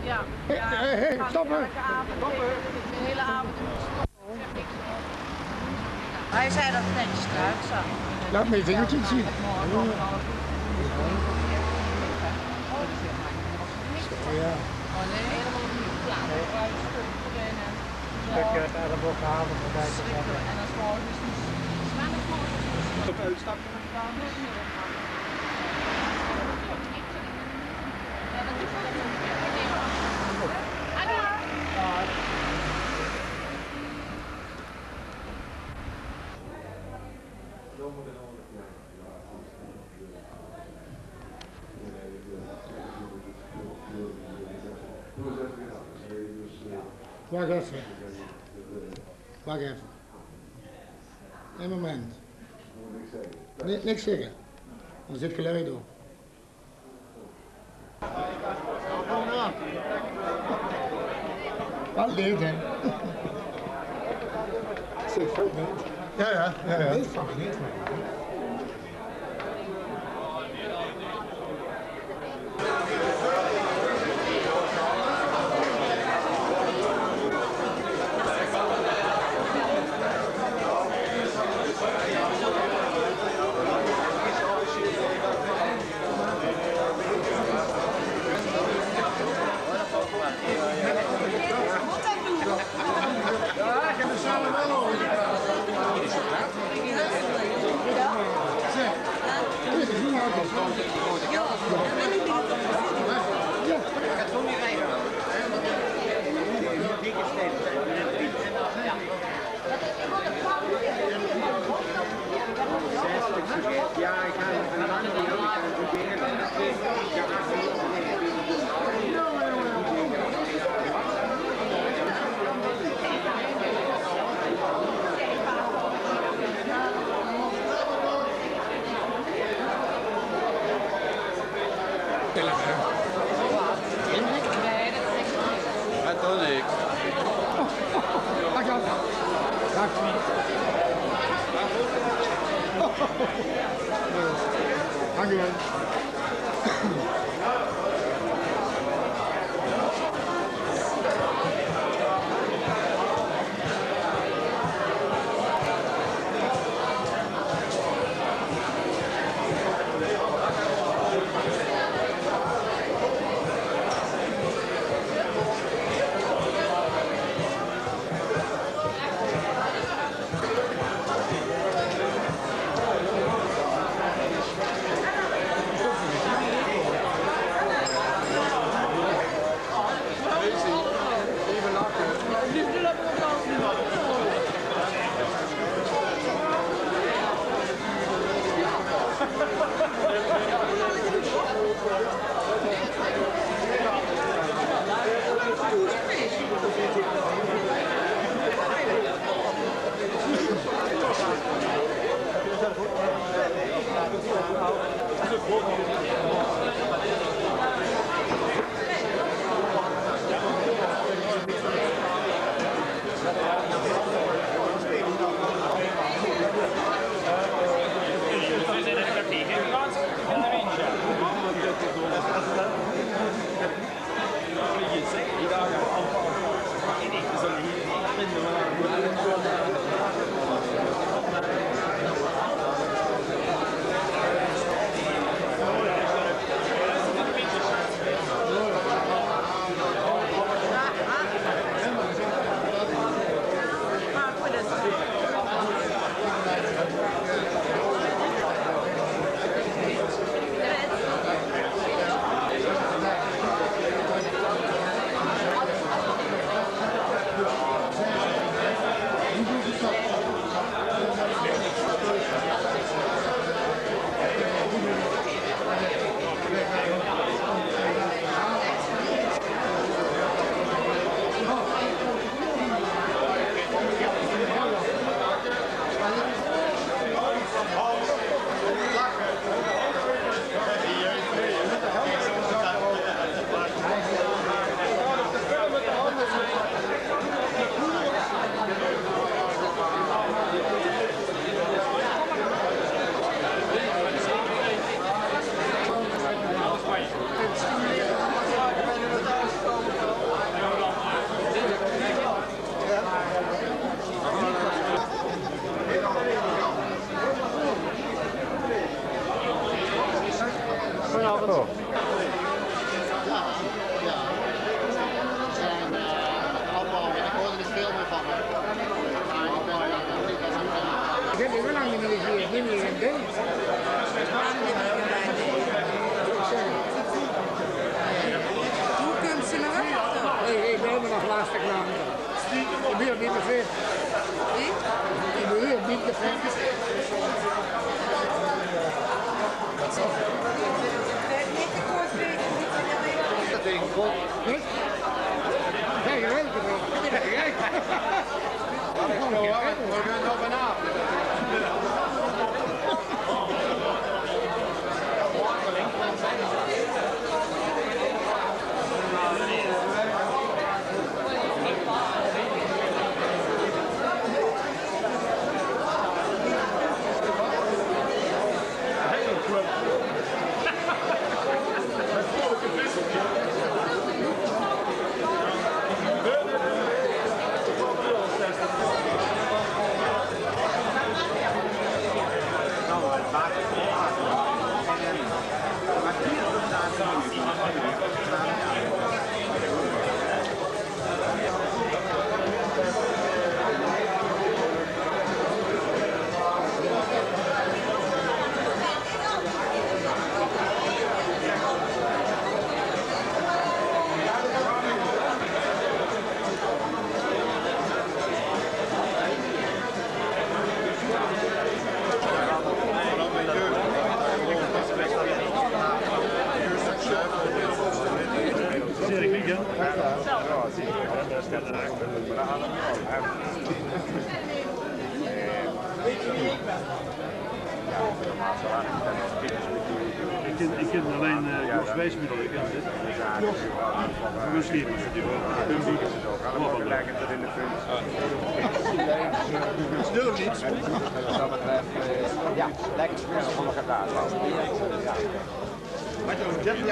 Ja. Hey, hey, hey, stop, hè. De hele avond. Hij zei dat het netjes eruit zag. Laat me een vingertje zien. Zo, ja. Stukje het elleboog gehaald, erbij te zetten. Op uitstappen. Wach effe. Wach effe. Ein moment. Ni-, niks zègke. Dan zit geluid op. Wel leuk, hè? Zit vol, hè? Ja, ja, ja, ja. Dit is van, dit is van. Ik ken, ik ken allein, eh, Jos Wijsmuller, ik ken ze. Jos. Misschien was het die wel. Stil niet. Ja, lekker. Van de garage. Dertig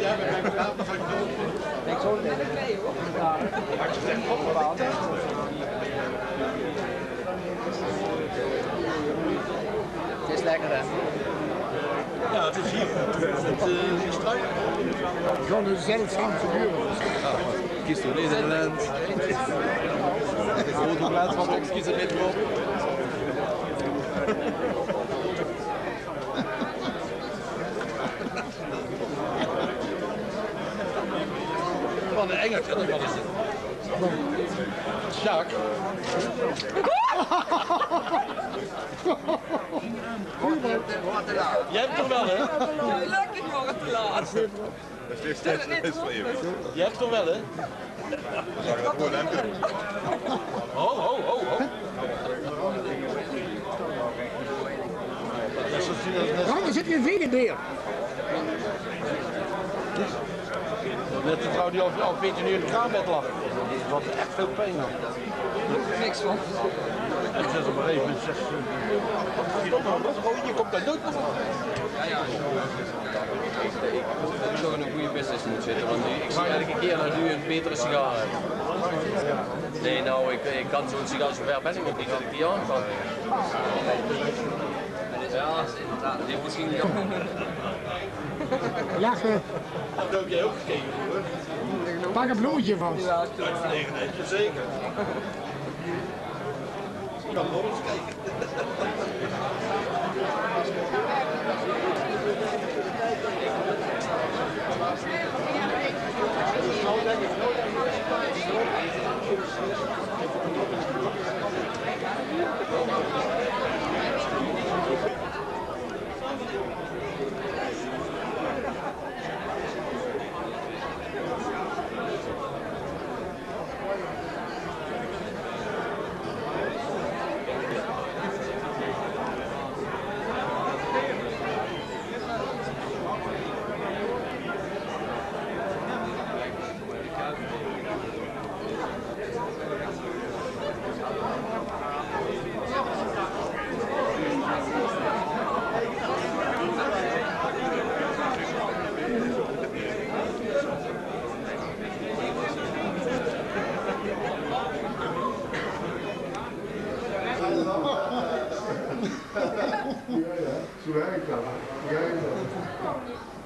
jaar bij mijn verhaal, maar ik doe het. Het is lekker, hè? Ja, het is hier. Het, eh, is leuk. Zo'n zeldzaam figuur. Kies door deze lens. De grote lens van Fox, kies er met op. Wat een engeltje, wat is het? Sjaak. Jij hebt toch wel, hè? Gelukkig waren te laat. Stel het niet voor. Jij hebt toch wel, hè? Ho, ho, ho, ho. Waarom zit hier een vedebeer? Net de vrouw die al, al veertien uur in het kraambed lag. Die had echt veel pijn, hoor. Niks van. En ze is op een gegeven moment zegt ze: "Godverdomme, wat, je komt daar nooit meer van." Ja, ja. Dat is toch een goede business moet zitten, want ik zie elke keer dat u een betere sigaar hebt. Nee, nou, ik, ik kan zo'n sigaar, zover ben ik nog niet dat ik die aan kan. Ja, inderdaad. Die moet misschien... Lachen. Pak een bloemetje vast. Zeker. Ja, ja. Zo werkt dat. Ja, ja.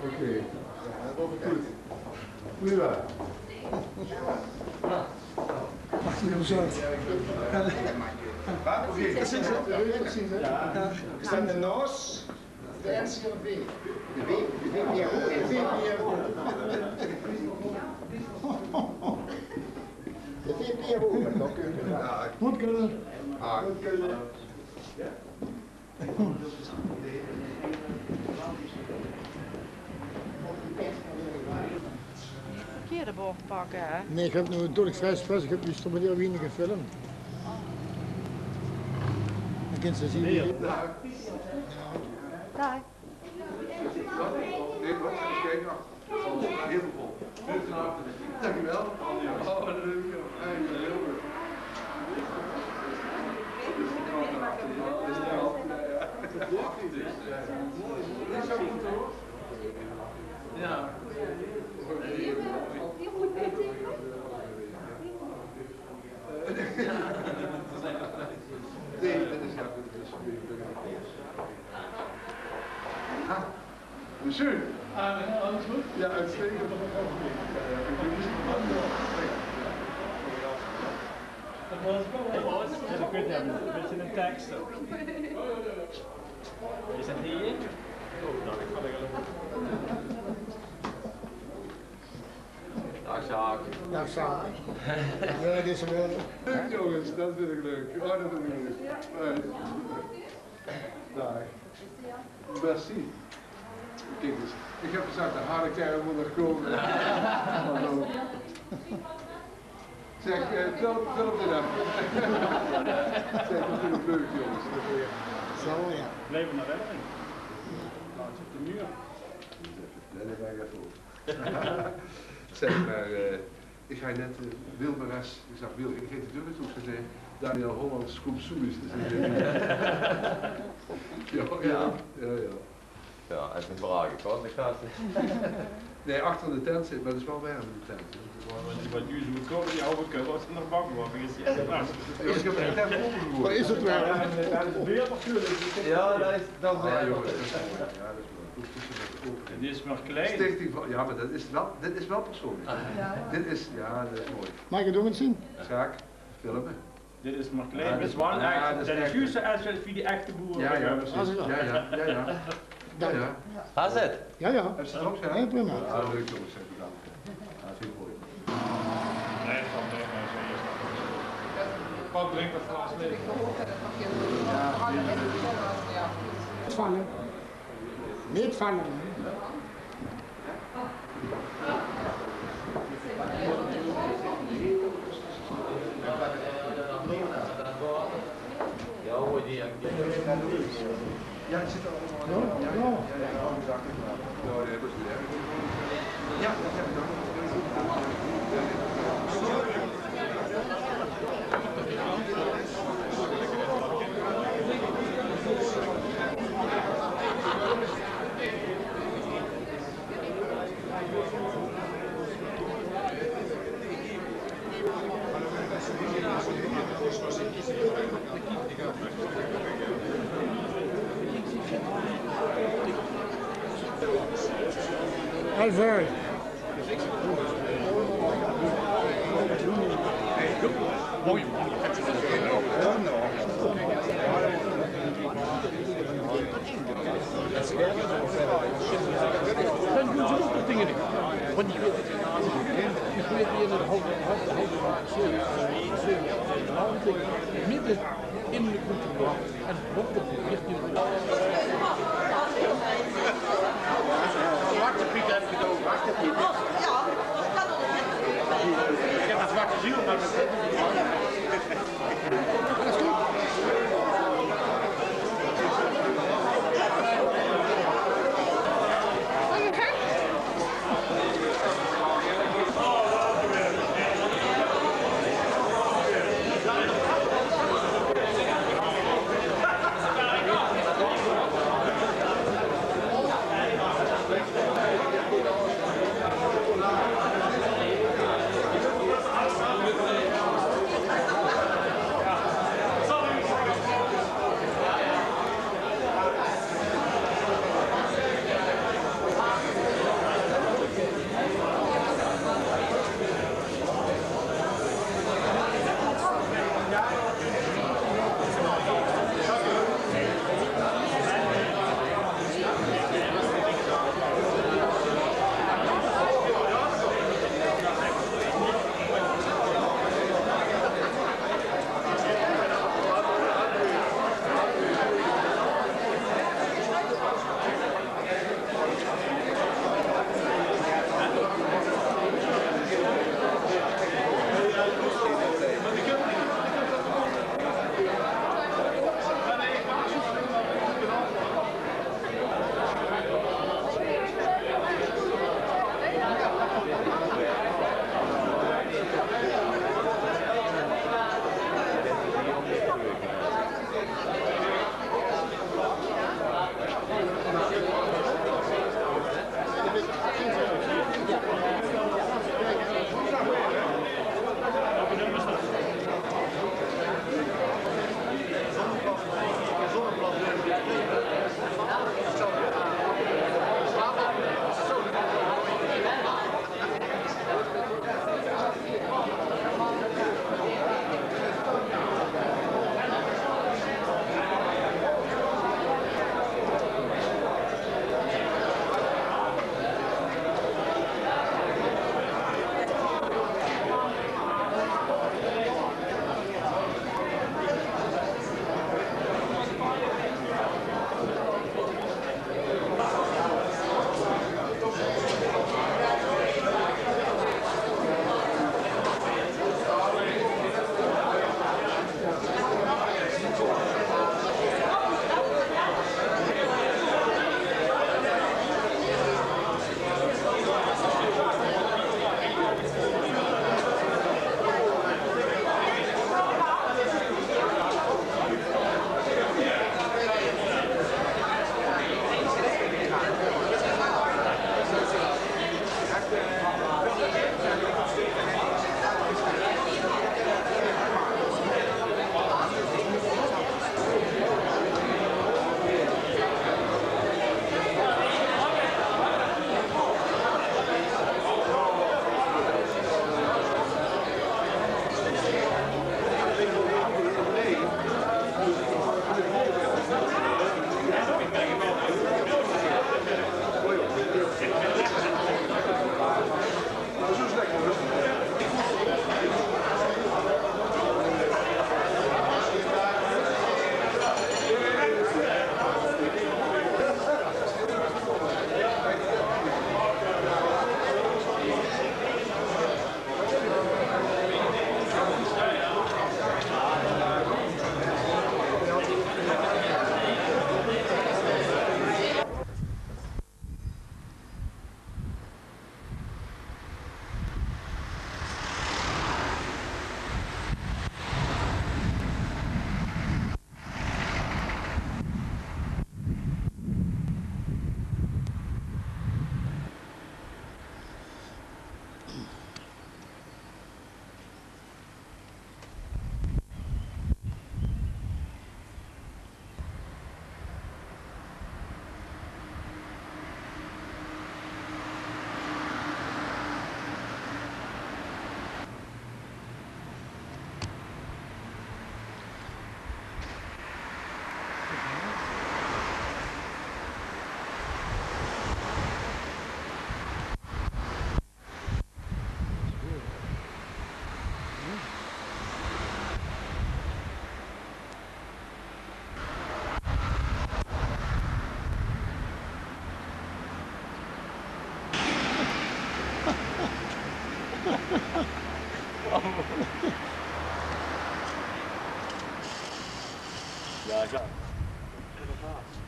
Oké. Prima. Wacht even zo. Precies, hè? Ja. Is dat de Noos? De N C R V. De V-, de V P R O. De V P R O. De V P R O. Mót kónne. Verkeerde bord pakke, hè? Nae, ich höb noe natuurlik vrie stress, ich höb dus toch hiel wienig gefilmp. Dan kins se zeen wie... Daag. Daag. Dank u wel. Oh, halleluja. Hey, heel goed. Is er al? Ja, ja. Is er al? Ja, ja. Is er al goed, hoor. Ja. Nae, dat is, ja, dat is... Ah, schön. Ah, alles goed? Ja, uitstekend. Ja, ja, ik ben niet... Dat was wel... Ja, ik weet niet, een beetje een tekst ook. Is het hier? Oh, dank. Daag, Sjaak. Daag, Sjaak. Ja, dit is wel leuk, jongens. Dat vind ik leuk. Oh, dat vind ik leuk. Fijn. Daag. Merci. Kiek ins, ich höb gezag, de harde kern mót nog kómme. Hallo. Zeg, eh, film, film dit effe. Zeg, dat vind ik leuk, jongens. Zo, ja. Blijf maar wel in. Laat je op de muur. Let er maar even op. Zeg maar, eh, ich haw net, eh, Wilmares, ich zag: "Wil, ich gaon de deur oet." Ze zag: "Daniel Hollands kump zoe ins." Ja, ja, ja, ja. Ja, en ze vragen, ik had de kaart. Nae, achter de tent zit, maar het is wel werm in de tent, hè. Want die, wat nu zo komen, die oude kubbels en nog bang worden. Is het werm? Wat is het werm? Ja, dat is, dat is werm. Ah, jongens, dat is mooi. Ja, dat is mooi. Goed, goed, goed. En dit is maar klein. Stichting van, ja, maar dat is wel, dit is wel persoonlijk. Ja. Dit is, ja, dat is mooi. Mag ik het ook eens zien? Sjaak, filmen. Dit is maar klein. Ja, dit is wel echt, dat is juist zoals die echte boeren. Ja, ja, precies. Ja, ja, ja, ja. Dank. Ja, ja. Gaat het? Ja, ja. Is het ook zo? Ja, prima. Ja, leuk, jongens, zeg, bedankt. Ja, vind ik mooi. Nee, het valt mee, maar zo is het. Pap drinkt het glaas leeg. Vallen. Niet vallen. Alveur. Dan doen ze ook nog dingen niet. Want ik weet, ik weet hier in het hout, hout, hout, zo, zo, zo, midden in de cultuur. En hout op de veertien. Zwarte Piet heb ik het over, Zwarte Piet. Ik heb een zwarte ziel, maar dat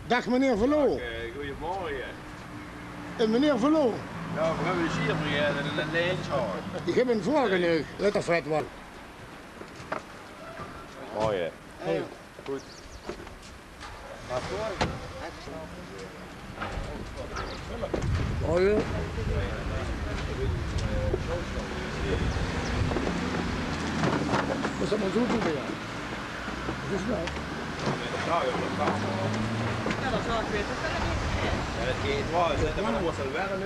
Daag meneer Verloo. Eh, goeiemorge. Eh, meneer Verloo. Jao, veer höbbe hie weer ein, ein lijntje. Ich höb ein vraog aan uch. Let op, Fred, waal. Morge. Hey. Good. Morge. Wat is dat maar zo doen, ja? Wat is dat? Ja, dat zou ik weten. Ja, dat gaat wel. Zet hem maar, was het werm.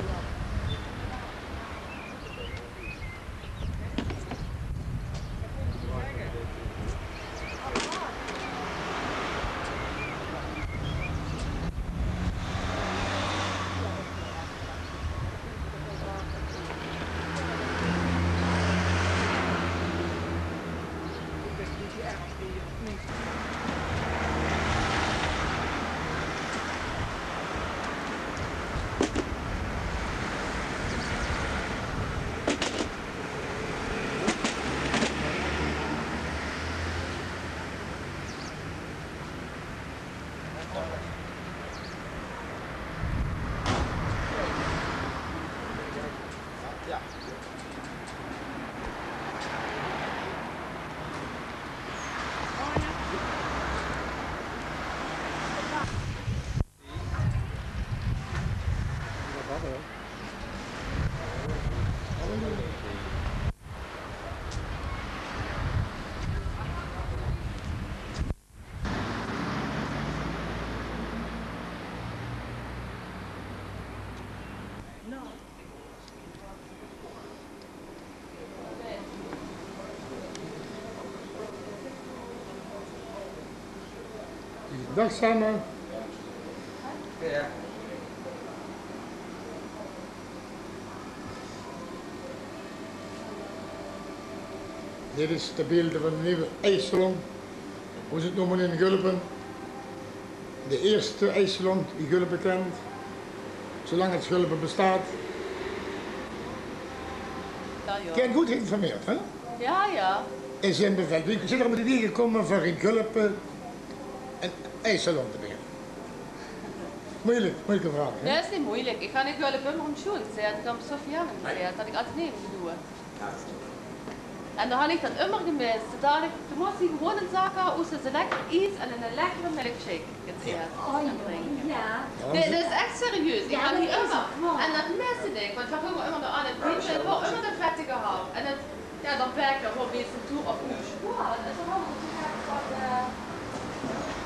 Daag same. Dit is de beelden van de nieuwe ijssalon. Hoe ze het noemen in Gulpen. De eerste ijssalon die Gulpen kent. Zolang het Gulpen bestaat. Ja, joh. Kijk, goed geïnformeerd, hè? Ja, ja. En zijn bevel. Wie zit er met die gekomen voor in Gulpen een ijssalon te beginnen? Moeilijk, moeilijke vraag, hè? Nee, is niet moeilijk. Ik ga niet Gulpen om school gezegd. Ik ga op Sofia gezegd. Dat ik altijd neem gedoe. En dan had ich dat ummer gemist. Toen dacht ich, doe mós hie gewoon ein zaak höbbe, wo se lekker ies en eine lekkere milkshake kins, ja, drinke. Ja. Nee, dat is echt serieus. Ich had hie ummer. En dat miste ich, want veer ginge ummer nao Anne Piet en dao woort ummer de vette gehaold. En dat, ja, dan bek ich gewoon weer zo'n toer op oes. Ja, dat is toch wel wat, eh,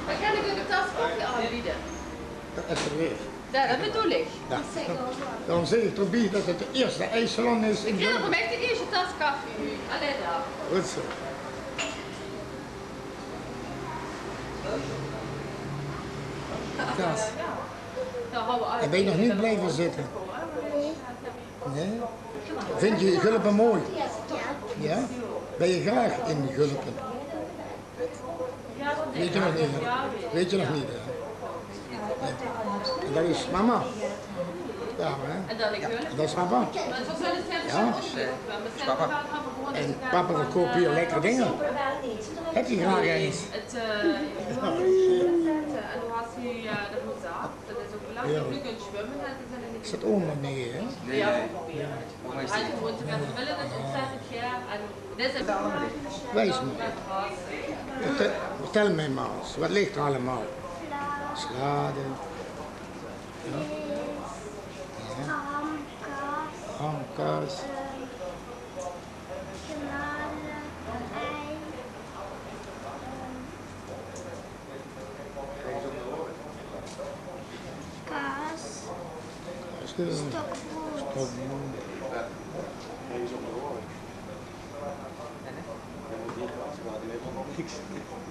dan kan ich uch ein tas koffie aanbiede. Dat is er weer. Ja, dat bedoel ich. Ja. Daarom zeg ik toch bij dat het de eerste ijssalon is in Gulpen. Veur mich de eerste tas koffie noe. Allee dan. Goed zo. Klaas. En ben je nog niet blijven zitten? Nee. Nee? Vind je Gulpen mooi? Ja. Ben je graag in Gulpen? Weet je nog niet, hè? Weet je nog niet, hè? Nee. En dat is mama. Ja, hè? Ja, en dat is papa. Ja? Papa. En papa verkoopt hier lekkere dingen. Heb je graag eens? Ja. Is dat oma? Nee, hè? Nee, nee. Oma is niet. Wijs me. Vertel, vertel mij maar eens. Wat ligt er allemaal? Salade. Ja. Ja. Hamkaas. Hamkaas. Ehm, garnalen, ei. Ehm, kaas. Stokbrood. Stokbrood.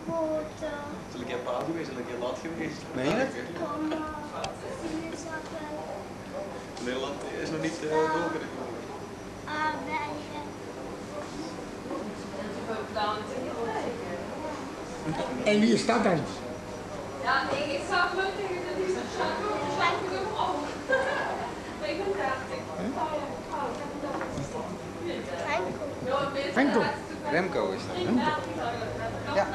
Boter. Zal ik een paal geweest, zal ik een lat geweest? Nee, hè? Komma. Sinaasappel. Nederland is nog niet, eh, doorgekomen. Aardbeien. En wie is dat dan? Hè? Remco. Remco is dat. Remco. Ja.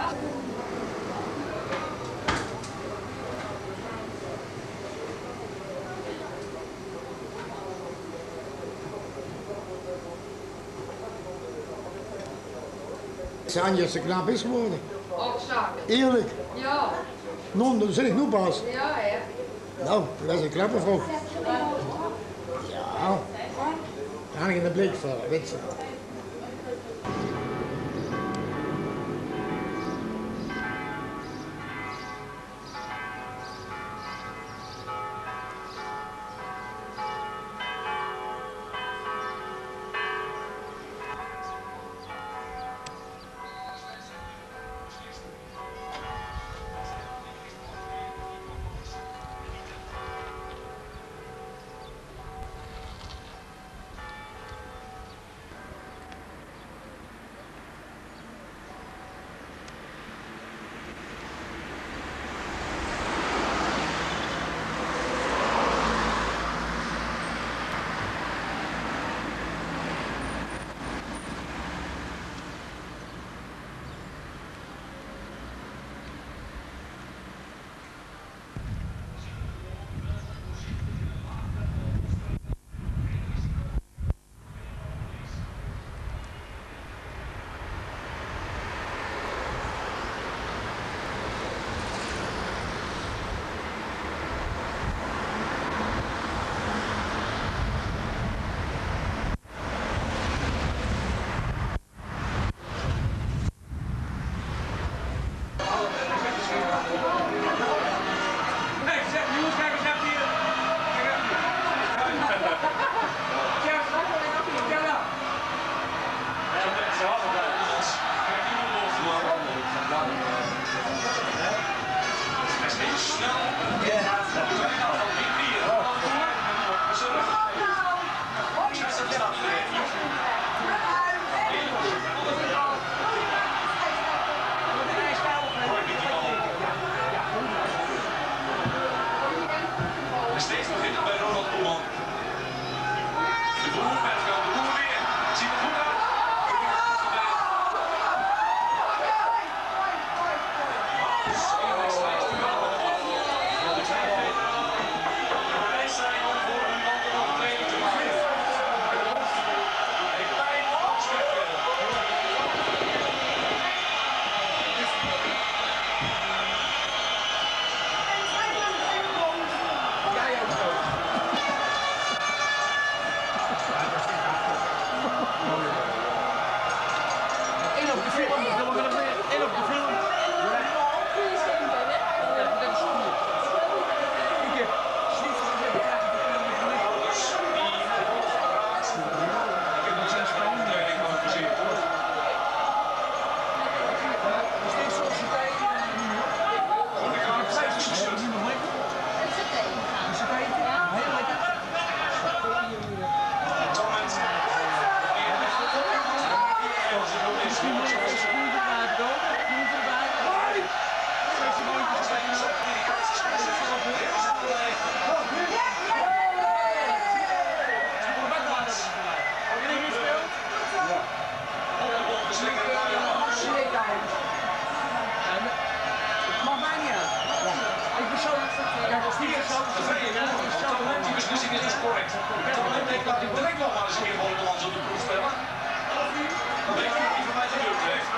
Sanja is ze knap is gewore. Och, zaak. Eerlik. Jao. Noe, dat zèk ich noe pas. Jao, hè. Noe, dat is ein knappe vrouw. Jao. Dao han ich eine blik veur, wèt se. Nog steeds begint het bij Ronald Koeman. De Boer, Bertram de Boer weer. Ziet er goed uit. In op de film, in op de film. Mag mij niet uit. Ik ben zo, kijk, als die zo, die beslissing is dus correct. Op dit moment denk ik dat ik direct nog maar eens een keer voor de balans op de proef stellen. Dan weet ik niet van mij gebeurd heeft.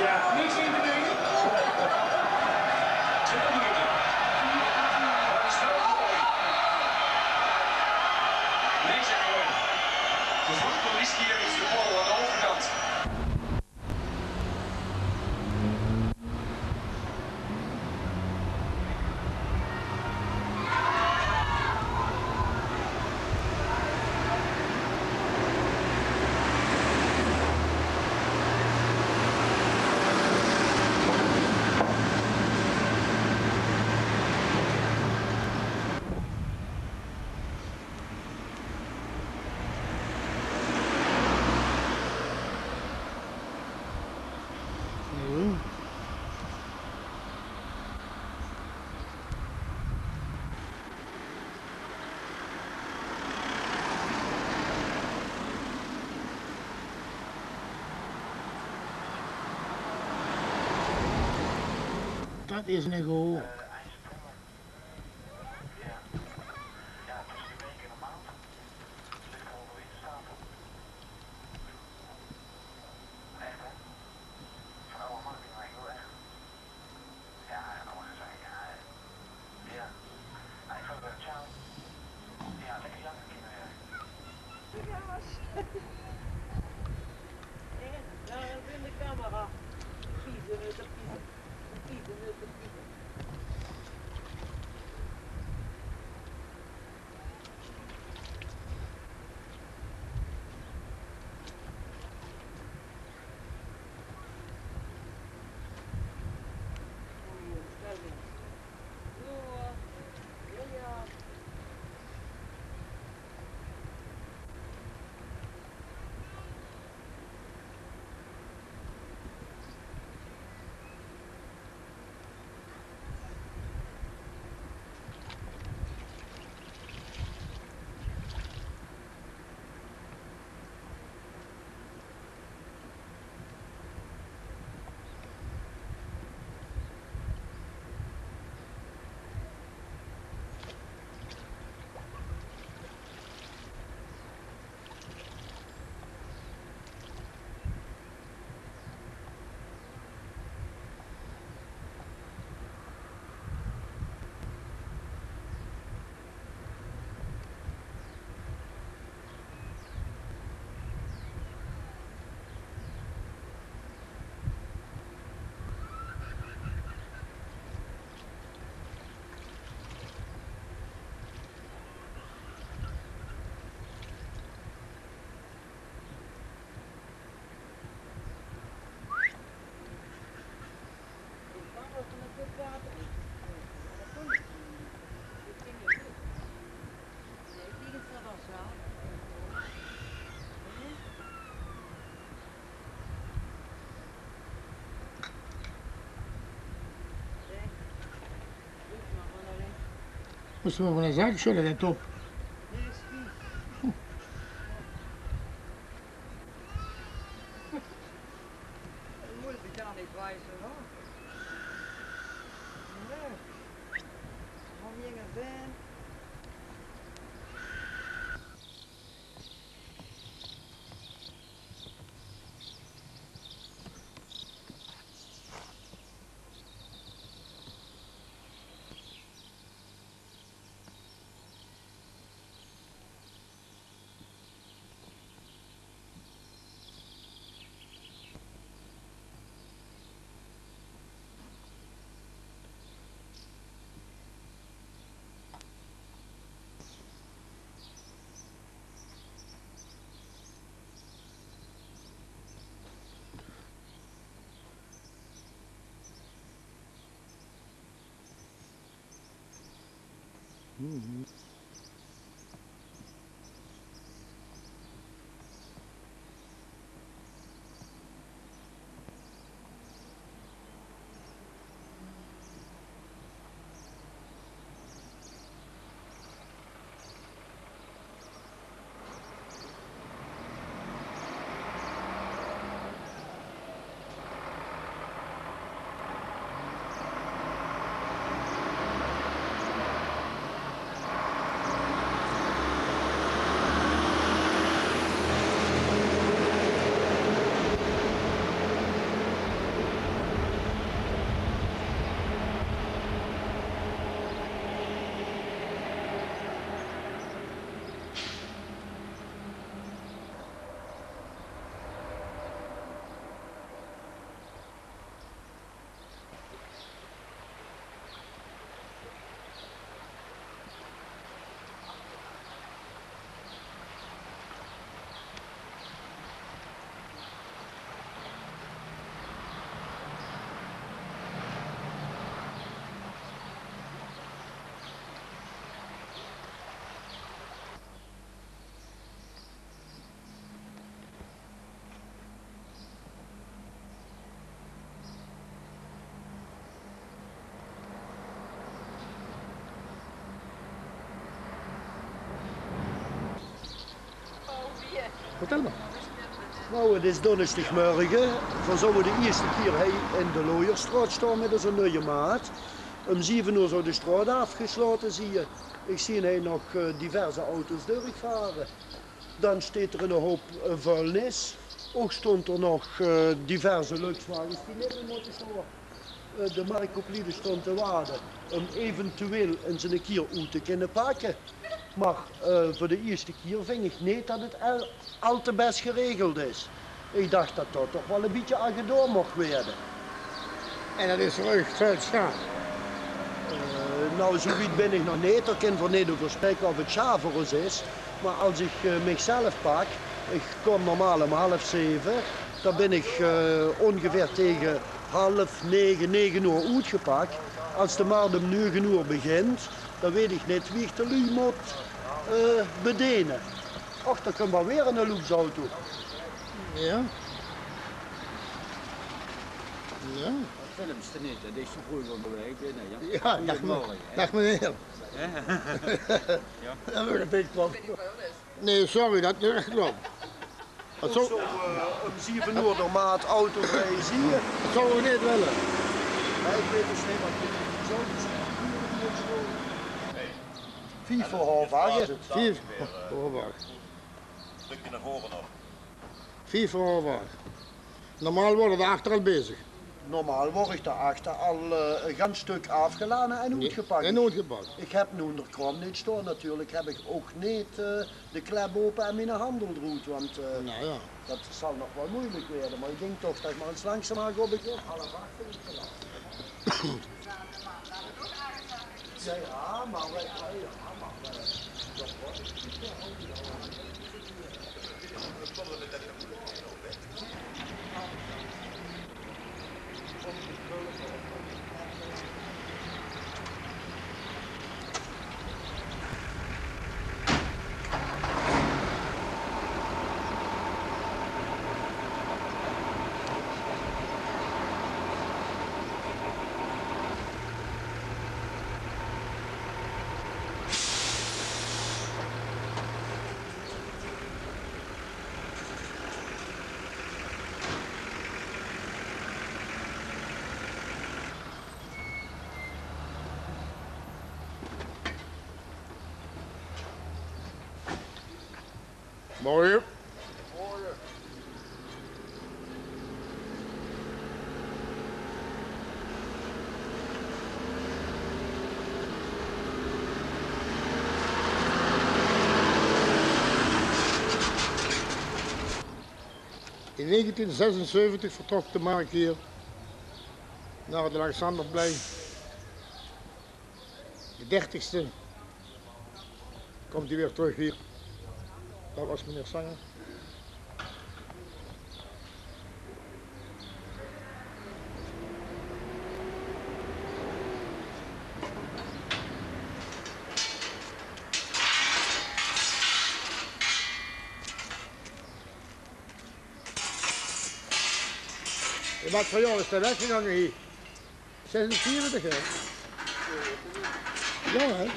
Ja, niks in te brengen. Twintig minuten. Niks in te brengen. De vloek van Liskier is de bal aan de overkant. Dat is 'ne goal. Dao is de camera. Piezen, piezen. Piezen, piezen. Mós se mer van de zaak sjölle, de top. Mós se gaar neet wieze, huur. Nae. Van hie zeen. Vertèl mer. Nou, 't is donnesdigmörge. Veer zouwe de ierste kier hei in de Looierstraot staon mit ózze nuje maat. Um zeve oer zou de straot aafgeslaote zieë. Ich zeen hei nog, eh, diverse auto's durchvare. Dan steit d'r eine houp, eh, vuilnis. Ouch stónge d'r nog, eh, diverse luchtwages die neet mieë mótte sjtaon. Eh, de Mark op Liede stónge te wachte um eventueel ins eine kier oet te kinne pakke. Mer, eh, veur de ierste kier ving ich neet det 't al, al te bès geregeld is. Ich dach det dao toch waal e bietje aan gedaon moch waere. En det is veur uch väöl sjaaf? Eh, noe, zoe wied bin ich nog neet. Dao kinne v'r neet euver spraeke of 't sjaaf veur ós is. Mer es ich, eh, michzelf pak, ich kóm normaal óm half zeve. Dan bin ich, eh, óngeveer taenge half nege, nege oer oetgepak. Es de mart óm nege oer begint, dan weit ich neet wie ich de luuj mót, eh, bedene. Och, dao kump alweer eine luxe auto. Jao. Jao. Films te neet, det is zo vreug óngerwaeg binne, jao. Jao, dag, goeiemorge, hè. Dag, meneer. Hè? Jao. Jao, det klop. Nae, sorry, det, det klop. Zoe, eh, óm zeve oer door maat auto vrie zieë. Det zouwe v'r neet wille. Nae, ich weit dus neet waat dit is. Vief veur haof ach is 't. Vief veur haof ach. Stökske nao vore nog. Vief veur haof ach. Normaal waere v'r dao achter al bezig. Normaal waer ich dao achter al, eh, e gans stök aafgelaoje en oetgepak. En oetgepak. Ich höb noe d'r kraom neet staon, natuurlik höb ich ouch neet, eh, de klep ope en miene handel d'roet, want, eh, det zal nog waal meujelik waere. Mer ich dink toch det ich mer ins langzaam aan gaon beginne. Half ach vinj ich te laat. Jao, jao, mer v'r, jao, jao, mer v'r, Morge. In negentien zesenzeventig vertrok de Mark hier nao 't Alexanderplein. De dertigste kump 'r weer trök hie. Det waas meneer Sanger. In waat veur jaor is dae weggegange hie? Zesenzeventig, hè? Jao, hè?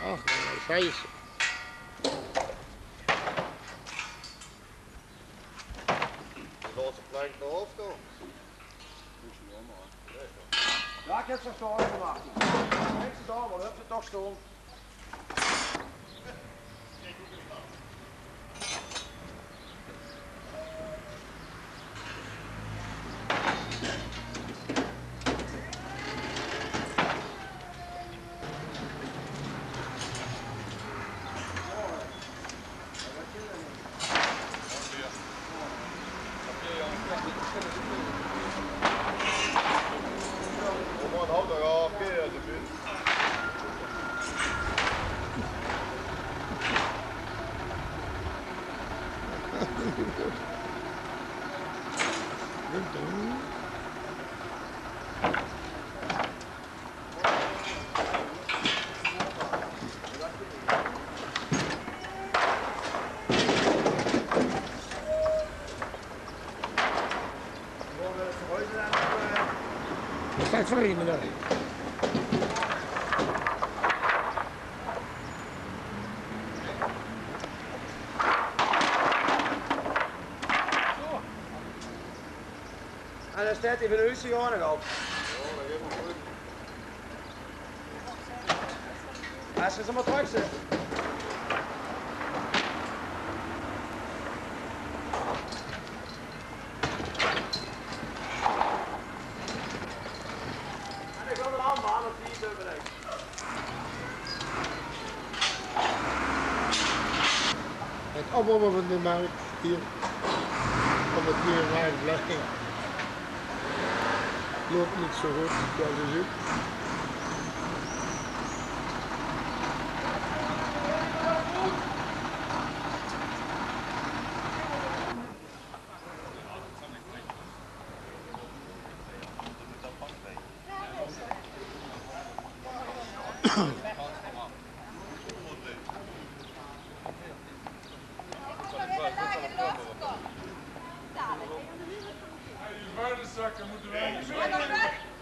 Ach, man, scheisse. Die losse plank nog op, toch? Jao, ich höb ze toch al gemaak. Niks te doon, mer höb ze toch stoon. Waat is det veur ein dao? En dan steit 'r van de huis gewoon nog op. Jao, det geit waal good. Laot ze mer trök zitte. Het opbouwen van de markt hier, om het weer waar te blijven, loopt niet zo goed, zoals u ziet. Vuilniszakken moeten wij niet meenemen.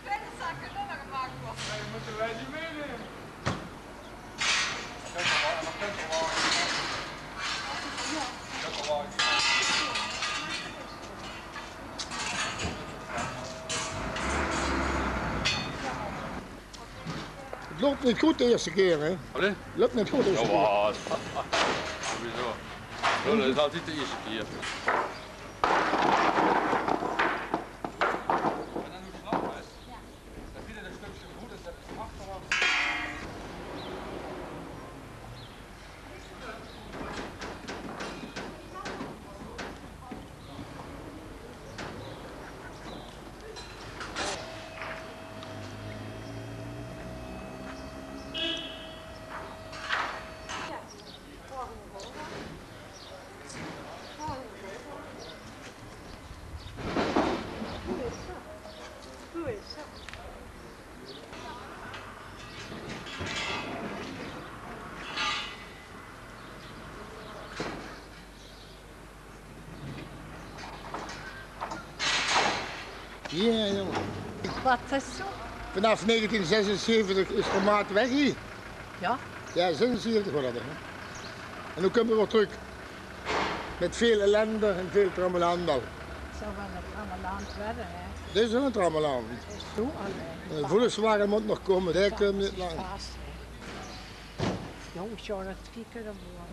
Vuilniszakken, dat mag gemakkelijk. Nee, moeten wij niet meenemen. Het loopt niet goed de eerste keer, hè? Wat, hè? Loopt niet goed de eerste keer. Jawel. Sowieso. Dat is altijd de eerste keer. Ja, jongen. Wat is zo? Vanaf negentien zesenzeventig is de maat weg hier. Ja? Ja, zesenzeventig was dat, hè. En nu komen we weer terug. Met veel ellende en veel trammelandal. Zou wel een trammeland worden, hè? Dit is een trammeland. Is zo al, hè? Een Volkswagen moet nog komen, daar kunnen we niet lang. Jongens, joh, dat kieken dan wel.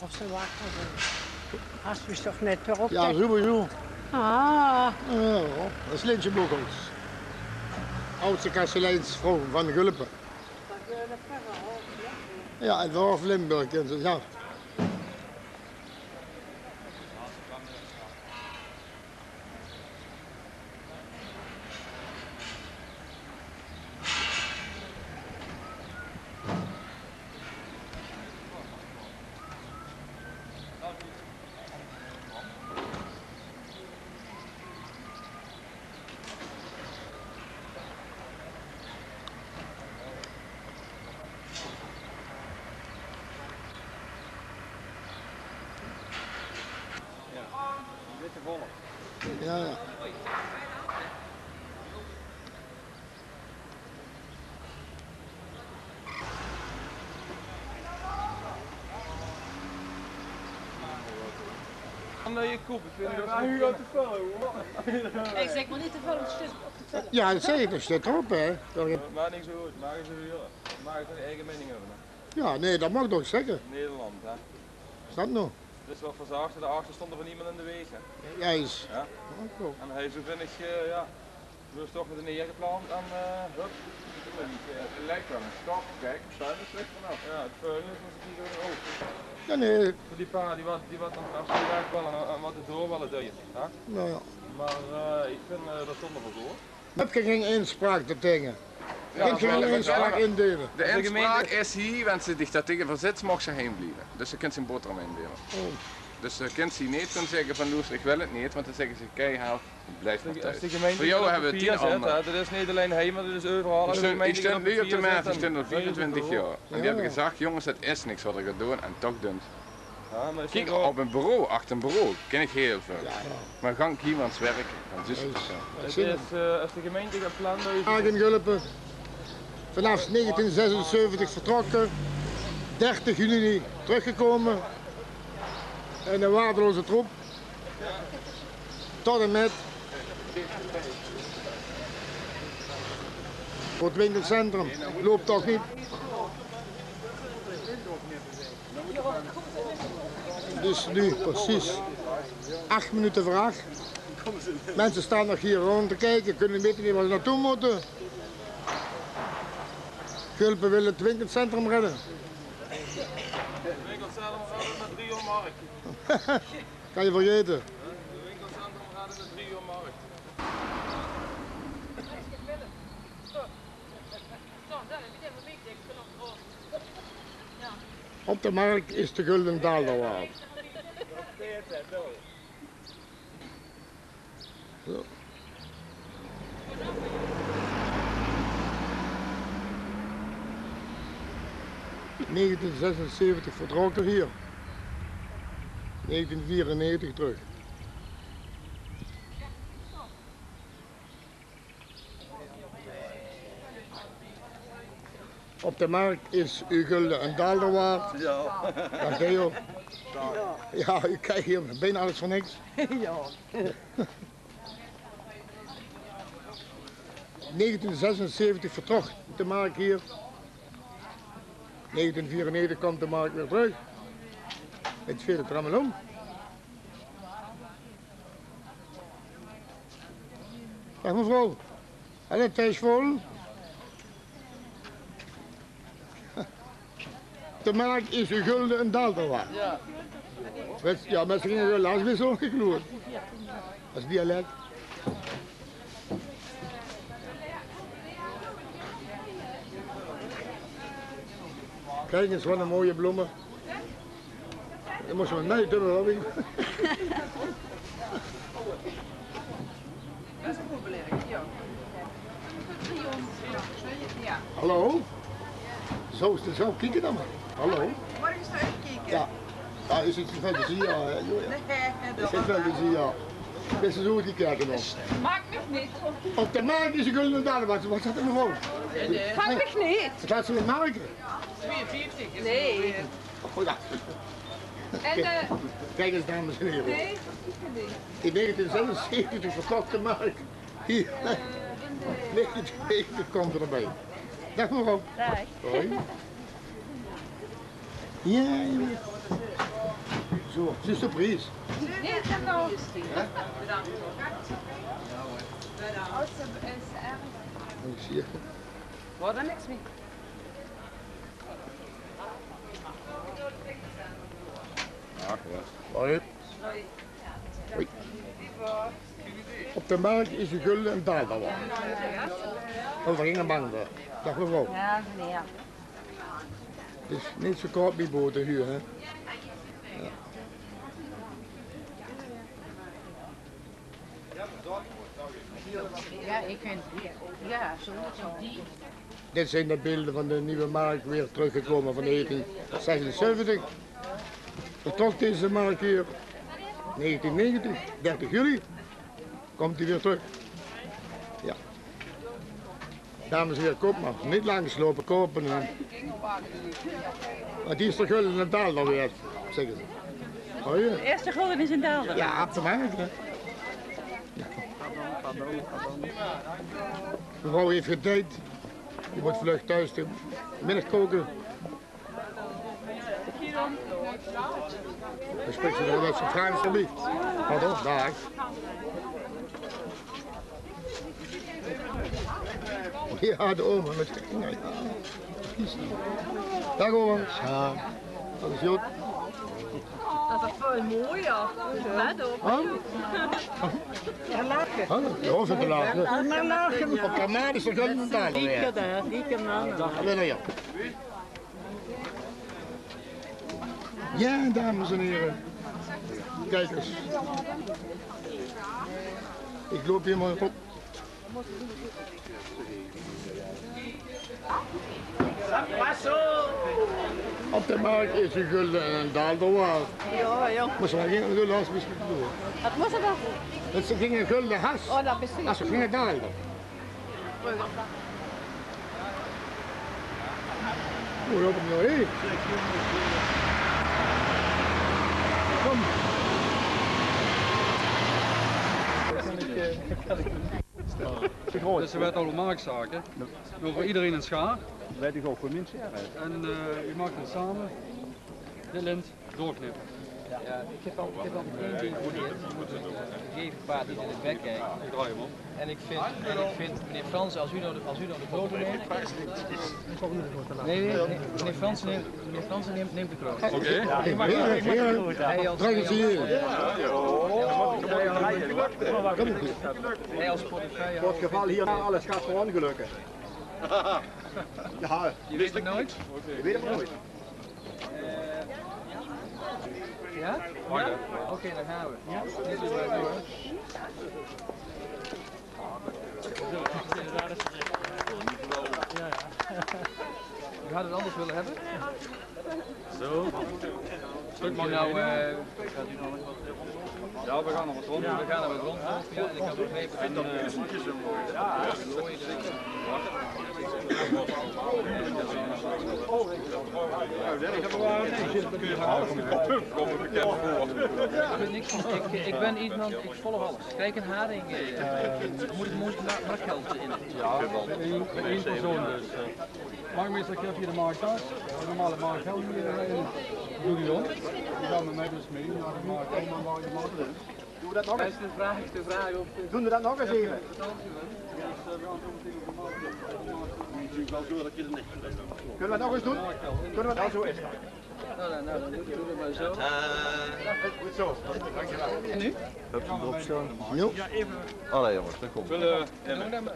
Of ze wakker zijn. Als we toch net weer op. Ja, sowieso. Ah. Ja, dat is Lintje Boekels. Oudste kasteleinsvrouw van Gulpen. Ja, het Hof Limburg, kent ze, ja. Ja, een beetje voller. Ja, ja. Aan de koep, ik vind dat... Hey, zeg maar niet te veel, want het zit op de film. Ja, dat zei ik, dat zit erop, hè. Maar niks zo goed, maar ze huren. Maar ik vind eigen mening hebben, hè. Ja, nee, dat mag toch zeggen. Nederland, hè. Is dat nou? Dus wat we zagen, de achter stonden van iemand in de week, hè? Juist. Ja. Ook wel. En hij zo vind ik, eh, ja, dus toch met een neergeplant en, eh, hup. Het lijkt wel een stap, kijk, het vuilnis ligt vanaf. Ja, het vuilnis is natuurlijk ook. Ja, nee. Voor die paar die wat, die wat dan als die werk willen en, en wat er door willen duwen, hè? Nou ja. Maar, eh, ik vind, eh, dat zonder voor door. Heb je geen inspraak te tegen? Ja, ik heb geen inspraak indelen. De inspraak is hier, wens ze zich daar tegen verzet, mag ze heen blijven. Dus ze kent zijn boterham indelen. Oh. Dus ze kent ze niet kunnen zeggen van: "Loester, ik wil het niet", want dan zeggen ze keihard: "Blijf maar thuis." Voor jou hebben we tien anderen. Dat is niet alleen heen, maar dat is overal. Ik stond nu op de mens, ik stond al vierentwintig jaar. En die hebben gezegd: "Jongens, dat is niks wat ik ga doen", en toch doen ze. Kijk, op een bureau, achter een bureau, ken ik heel veel. Maar gang hier maar eens werken, dan zien ze het zo. Het is, eh, als de gemeente gaat planbuizen... Hagen Gulpen, vanaf negentien zesenzeventig vertrokken, dertig juni teruggekomen. En een waardeloze troep. Tot en met. Voor het winkelcentrum loopt toch niet. Het is nu precies acht minuten voor acht. Mensen staan nog hier rond te kijken, kunnen weten niet waar ze naartoe moeten. Gulpe wil 't winkelcentrum redde. Winkelcentrum redde mit drie oor mark. Kan je vergeten. Winkelcentrum redde mit drie oor mark. Op de markt is de gulden daalder waard. Zo. Negentien zesenzeventig vertrok er hier. Negentien vierennegentig terug. Op de markt is uw gulden een daalder waard. Ja. Dag Theo. Ja, u krijgt hier bijna alles voor niks. Ja. Negentien zesenzeventig vertrok de markt hier. Negentien vierennegentig komt de markt weer terug. Het veel er allemaal om. Dag mevrouw. Hallo, thuis vol? De markt is uw gulden een daalder waard. Ja. Met, ja, met z'n gulden, als we zo gekloerd. Dat is dialect. Kijk eens, wat een mooie bloemen. Je moet ze met mij dubbel hebben. Hallo? Zo, zo, kiek dan maar. Hallo? Morgen zou ik kijken. Ja. Ja, is het veel plezier, hè, joh, ja. Nee, is het veel plezier, ja. Beste zo die kijken nog. Maakt mich niet. Op de markt is een gulden daalder, wat, wat zat er nog op? Maakt mich niet. Het laat ze niet maken. Tweeënvieftich is nee. Oh, ja. En, eh, kijk eens, dames en heren. Nee, ik niet. In negentien zesenzeventig verkocht de markt. Hier. Negentien negentig komt er erbij. Dag mevrouw. Dag. Hoi. Ja, ja. Zo, zuus de pries? Nee, dat kan wel. Hè? Bedankt. Als ze is erg. Niks hier. Wordt er niks mee. Ach, ja. Hoi. Hoi. Op de markt is de gulden een daalder waard. Oh, we gingen bang voor. Dag mevrouw. Ja, meneer. Het is niet zo koud bij boten hier, hè? Ja. Ja, ik vind, ja, zo, zo. Dit zijn de beelden van de nieuwe markt, weer teruggekomen van negentien zesenzeventig. Vertrok deze markt hier, negentien negentig, dertig juli, komt hij weer terug. Ja. Dames en heren, kom maar. Niet langs lopen, kopen, hè. Want die is toch gulden daalder waard, zeggen ze. Hoor je? De eerste gulden is een daalder. Ja, op de markt, hè. Mevrouw heeft getijd. Die moet vlug thuis de middag koken. Dan spreekt ze nog wat Frans voor mij. Pardon, dag. Ja, de oma met de kinderen. Dag oma. Ja. Dat is goed. Dat is toch veel mooier. Let op. Huh? Huh? Ja, hoor ze te lachen. Op de markt is er gulden daalder waard. Dikke, dikke man. Hallo, ja. Ja, dames en heren. Kijk eens. Ik loop hier maar op. Op de markt is een gulden en een daalder waard. Ja, ja. Moest maar geen gulden has, misschien doen. Wat moest er dan? Dat ze geen gulden has. Oh, dat is als ze geen daalder. Hoe loopt het nou, hè? Kom. Dus er werd al marktzaken. Nou, voor iedereen een schaar. Weet ik ook, voor mensen, ja. En, eh, u maakt dan samen dit lint doorknippen. Ja, ik heb al, ik heb al meteen geïnformeerd. Ik geef een paar die in de bek kijken. En ik vind, en ik vind, meneer Fransen, als u nou de, als u nou de grote neemt. Nee, nee, nee, meneer Fransen neemt, meneer Fransen neemt, neemt de grote. Oké. Hij als, hij als, hij als portefeuille. Voor het geval hier alles gaat verongelukken. Ja, je weet het nooit. Je weet het maar nooit. Ja? Ja? Oké, dan gaan we. Ja? Dit is maar door. U had het anders willen hebben? Zo. Stuk maar nou, eh, Ja, we gaan er wat rond. We gaan er wat rond. Ja, en ik heb begrepen en, eh, ik, ik ben iemand, ik volg alles. Kijk, een haring, eh, moet, moet mar-, markgeld in het. Ja, één, één persoon dus. Eh. Marktmeester, ik heb hier de markttas. De normale marktgeld hier, eh, in Bouillon. Die gaan met mij dus mee naar de markt. Om maar waar je markt bent. Doen we dat nog eens? Dat is de vraag, de vraag of... Doen we dat nog eens even? Kunnen we dat nog eens doen? Kunnen we dat... Zo is dat. Nou, dan, nou, dan doen we het maar zo. Goed zo. Dankjewel. En nu? Heb je erop staan? Niels? Allee jongens, dat komt. Zullen we... Doen we dat maar.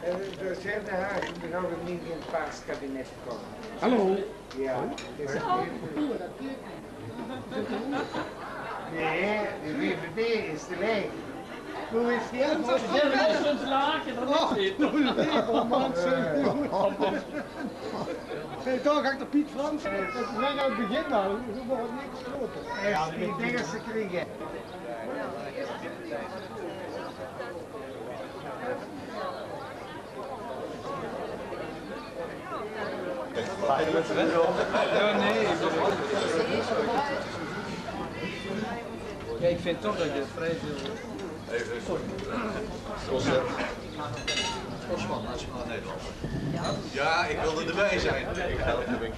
Eh, de derde huis, die zou er niet in het paaskabinet komen. Hallo. Ja, dus... Nee, de V V D is te leeg. Hoe is die? Ja, dat is soms lachen, dan is het. Oh, man, zeg. Hey, toch, ik de Piet Frans, dat is net aan het begin al. Hoe wordt het niet gesloten? Ja, die dingen te krijgen. Ja, nee, ik Ja, ik vind toch dat je vrij veel... Even, sorry. Kosman, Nationaal Nederland. Ja, ik wilde erbij zijn.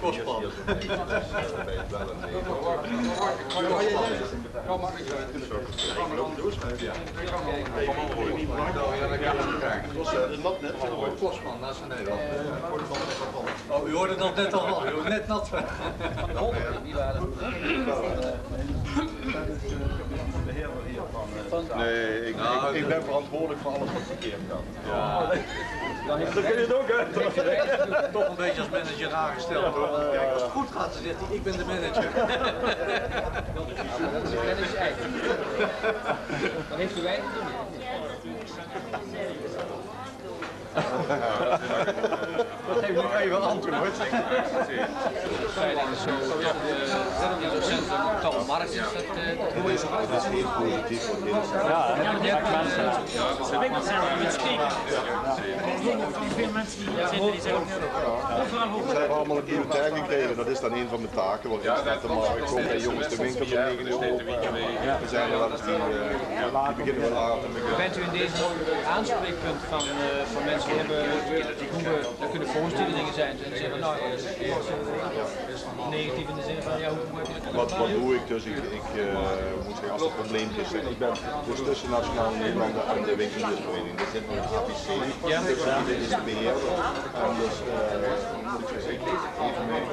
Kosman. Kosman. Kosman, Nationaal Nederland. Oh, u hoorde dat net al, u hoorde net nat. Nee, ik, ik, ik ben verantwoordelijk voor alles wat verkeerd gaat. Ja. Dan kun je het ook, hè? Toch een beetje als manager aangesteld, hoor. Kijk, als het goed gaat, dan zegt hij: "Ik ben de manager." Dan heeft u weinig te doen. Dat heeft nog even antwoord. Karl Marx is dat, eh, dat is heel positief. Ja, ja, mensen. Veel mensen die zijn overal. Zij hebben allemaal een bibliotheek gekregen. Dat is dan een van mijn taken, want ik sta te maken. Ik kom bij jongens de winkel om negen uur open. We zijn er wel eens die, eh, die beginnen wel aan te... Bent u in deze aanspreekpunt van, eh, van mensen die hebben, hoe we dat kunnen voorstellen? Dingen zijn, ze zeggen, nou, negatief in de zin van, ja, hoe, hoe heb je dat Wat, wat doe ik dus? Ik, ik eh, moet zeggen, als er problemen zijn. Ik ben dus tussen Nationaal Nederlanden en de Winkeliersvereniging. Daar zit nog een A P C. Ja. Die is beheerder. En dus eh, moet ik zeggen, even mee.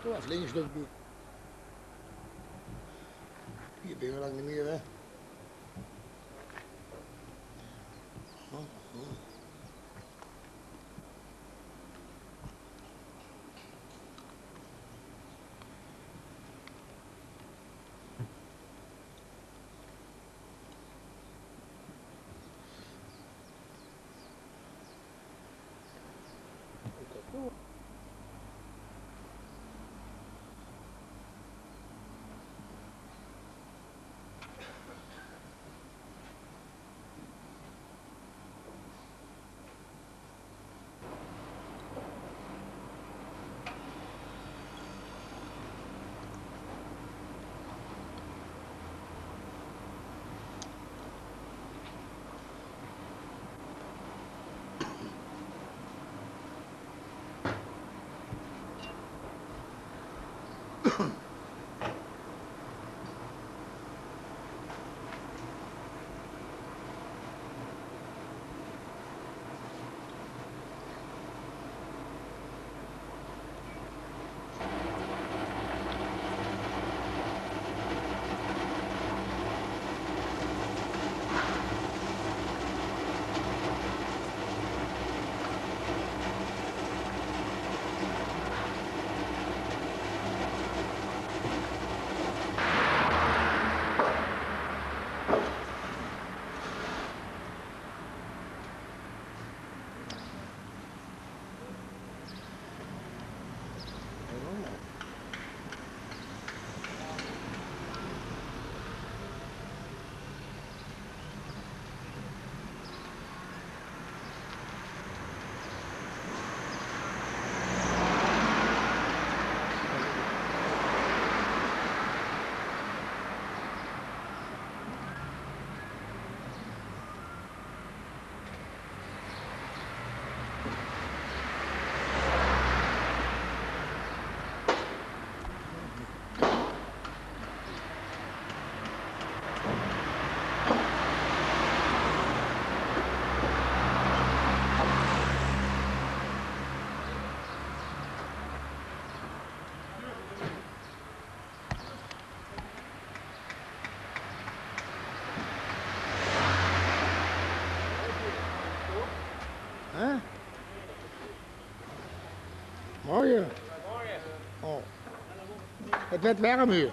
Doe, effe links nog. Hie bin ich al lang neet mieë, hè. Hè? Morje. Oh. Het weurt werm hie.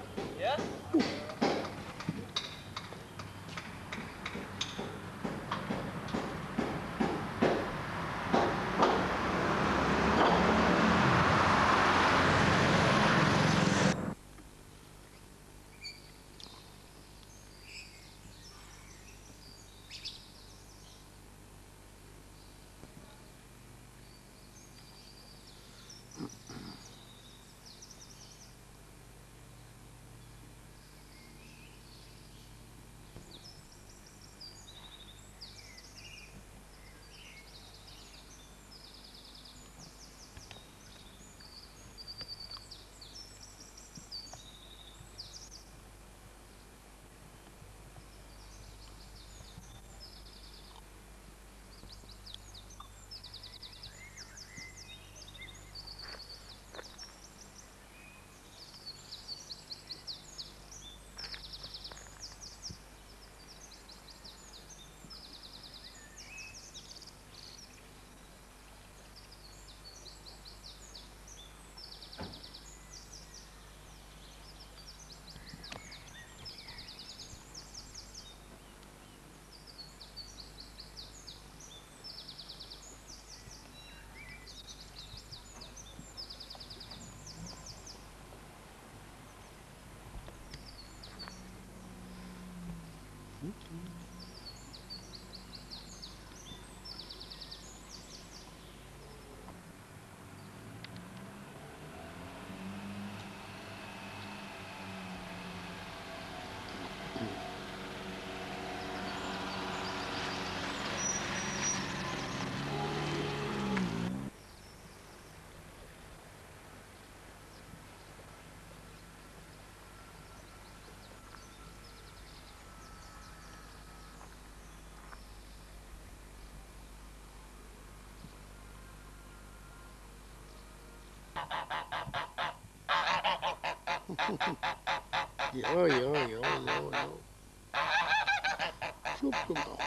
Jo, jo, jo, jo, jo. Sjoep, sjoep.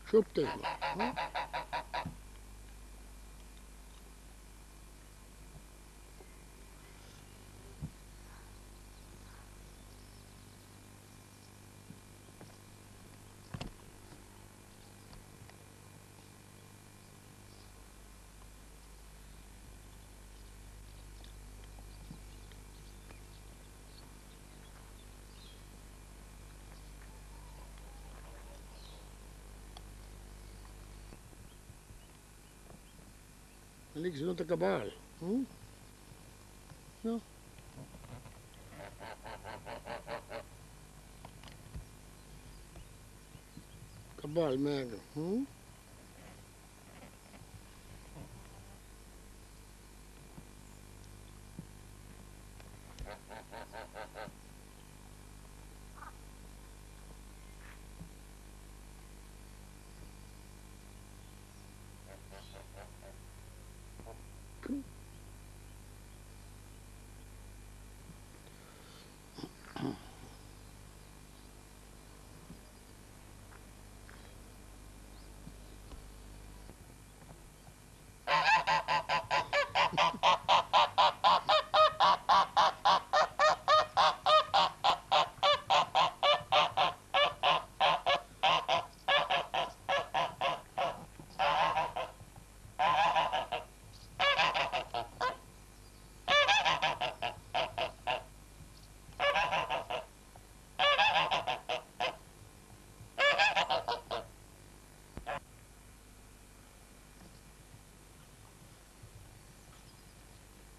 Sjoep dich mer, hè? En ik zit op de kabaal. Hm? Ja. Kabaal maken. Hm?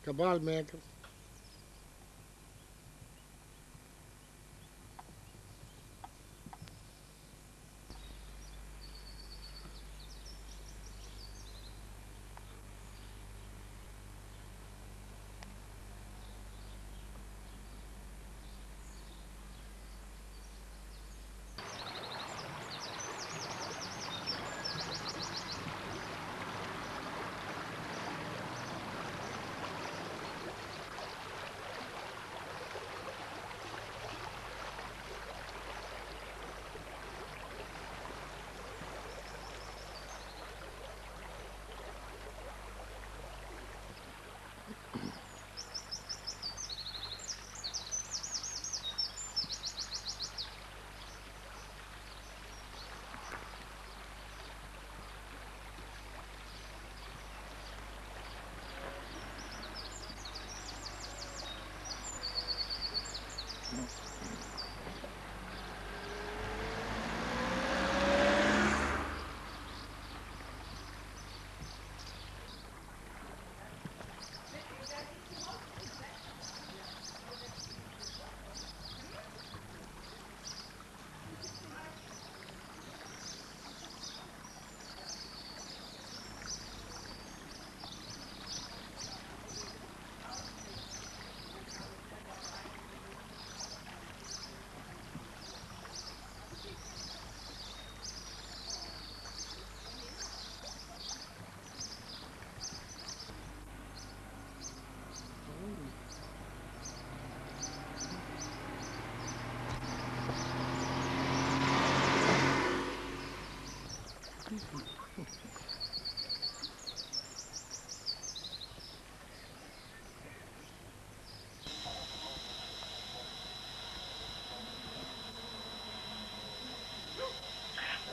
Kabaal maeke.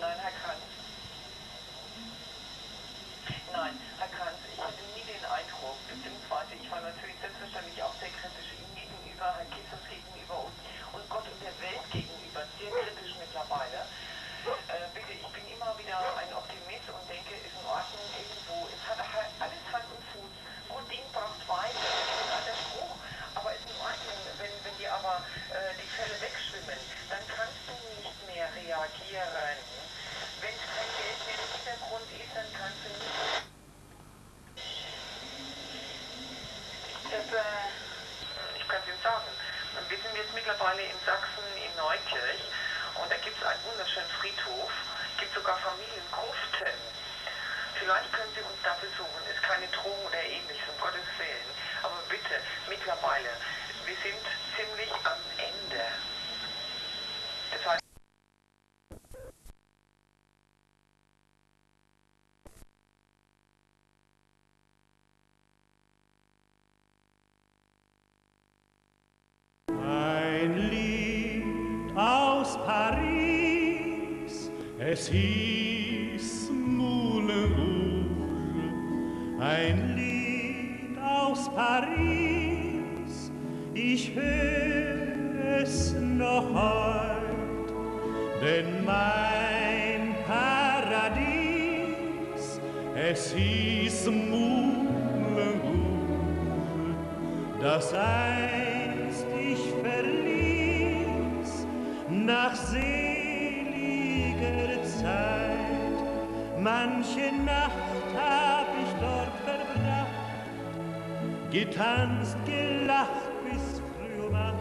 Nein, Herr Kranz. Nein, Herr Kranz, ich hatte nie den Eindruck, beziehungsweise ich war natürlich selbstverständlich auch sehr kritisch Ihnen gegenüber, Herrn Kissos gegenüber und, und Gott und der Welt gegenüber sehr kritisch mittlerweile. Äh, bitte, ich bin immer wieder ein Optimist und denke, ist in Ordnung, irgendwo, es hat ha-, alles Hand und Fuß. Gut Ding braucht Weile, ist ein alter Spruch, aber ist in Ordnung. Wenn, wenn dir aber, äh, die Fälle wegschwimmen, dann kannst du nicht mehr reagieren. Wenn kein Geld mehr im Hintergrund ist, dann kannst du nicht. Das, äh, ich kann es Ihnen sagen. Wir sind jetzt mittlerweile in Sachsen, in Neukirch. Und da gibt es einen wunderschönen Friedhof. Gibt sogar Familiengruften. Vielleicht können Sie uns da besuchen. Ist keine Drohung oder Ähnliches, um Gottes Willen. Aber bitte, mittlerweile, wir sind ziemlich am Ende. Das heißt, Ein Lied aus Paris, es hieß Moulin Rouge. Ein Lied aus Paris, ich hör es noch heut, denn mein Paradies, es hieß Moulin Rouge, das einst ich verließ, nach seliger Zeit. Manche Nacht hab ich dort verbracht, getanzt, gelacht bis früh um acht.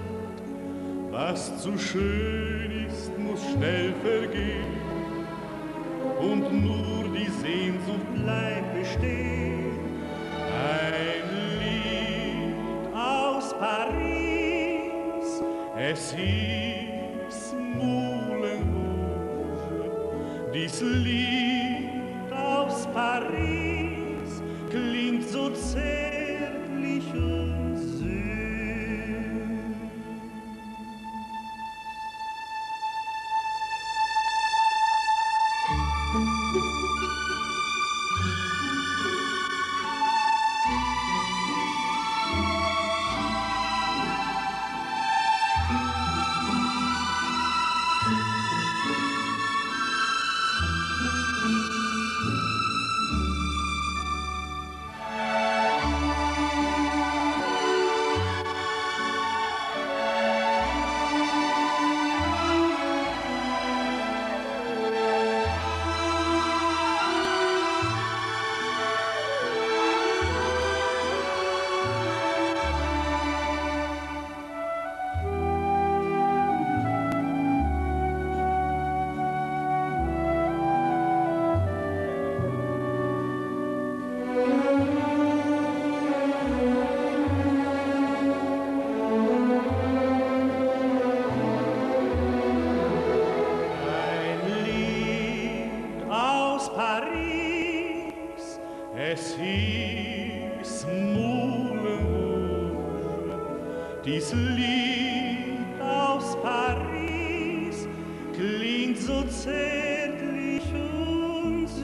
Was zu schön ist, muss schnell vergehen, und nur die Sehnsucht bleibt bestehen. Ein Lied aus Paris, es hieß Moulin Rouge. Dies Lied aus Paris klingt so zärtlich und süß. Es ist Moulin Rouge, dies Lied aus Paris klingt so zärtlich und süß.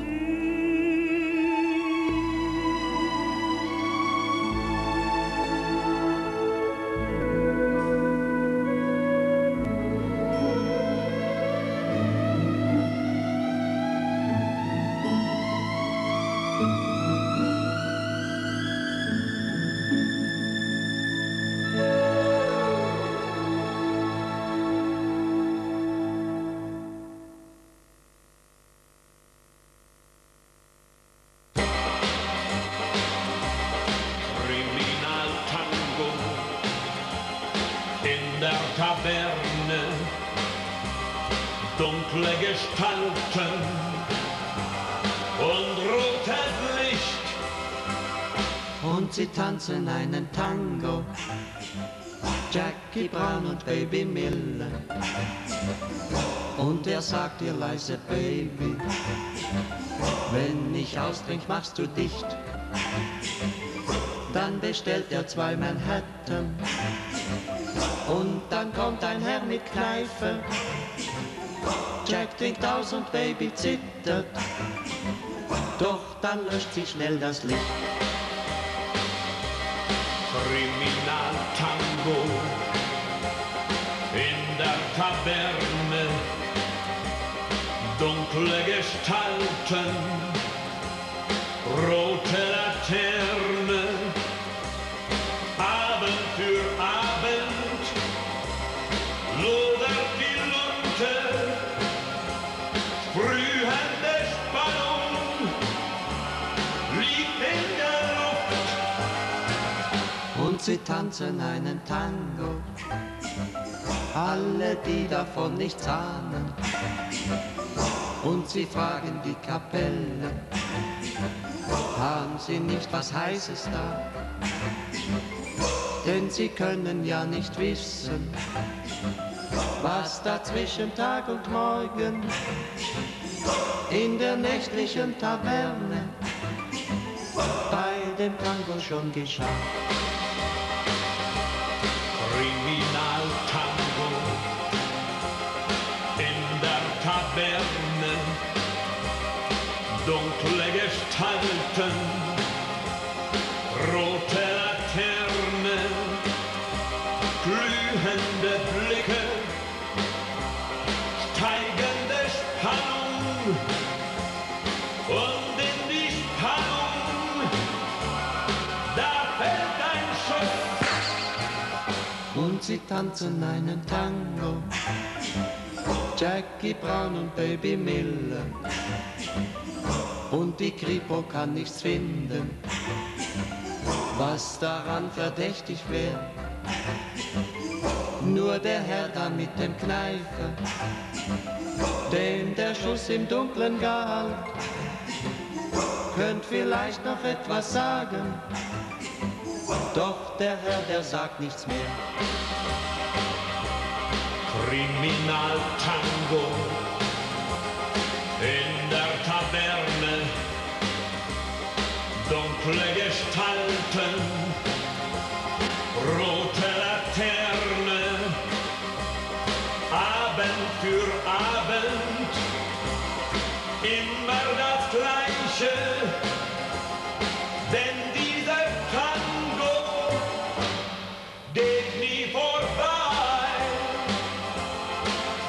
Kriminaltango in der Taverne, dunkle Gestalten und rotes Licht. Und sie tanzen einen Tango. Jackie Brown und Baby Miller. Und er sagt ihr leise: „Baby, wenn ich austrink, machst du dicht.“ Dann bestellt er zwei Manhattan. Und dann kommt ein Herr mit Kneife. Jack trinkt aus und Baby zittert. Doch dann löscht sich schnell das Licht. Kriminaltango in der Taverne. Dunkle Gestalten, rote Laterne. Abend für Abend lodert die Lunte, sprühende Spannung liegt in der Luft. Und sie tanzen einen Tango, alle, die davon nichts ahnen. Und sie fragen die Kapelle: „Haben Sie nicht was Heißes da?“ Denn sie können ja nicht wissen, was da zwischen Tag und Morgen in der nächtlichen Taverne bei dem Tango schon geschah. Kriminaltango in der Taverne, dunkle Gestalten, rote Laterne, glühende Blicke, steigende Spannung. Und in die Spannung, da fällt ein Schuss. Und sie tanzen einen Tango, Jackie Brown und Baby Miller. Und die Kripo kann nichts finden, was daran verdächtig wär. Nur der Herr da mit dem Kneifer, dem der Schuss im Dunkeln galt, könnt vielleicht noch etwas sagen. Doch der Herr, der sagt nichts mehr. Kriminaltango in der Taverne, dunkle Gestalten, rote Laterne, Abend für Abend, immer das Gleiche, denn dieser Tango geht nie vorbei,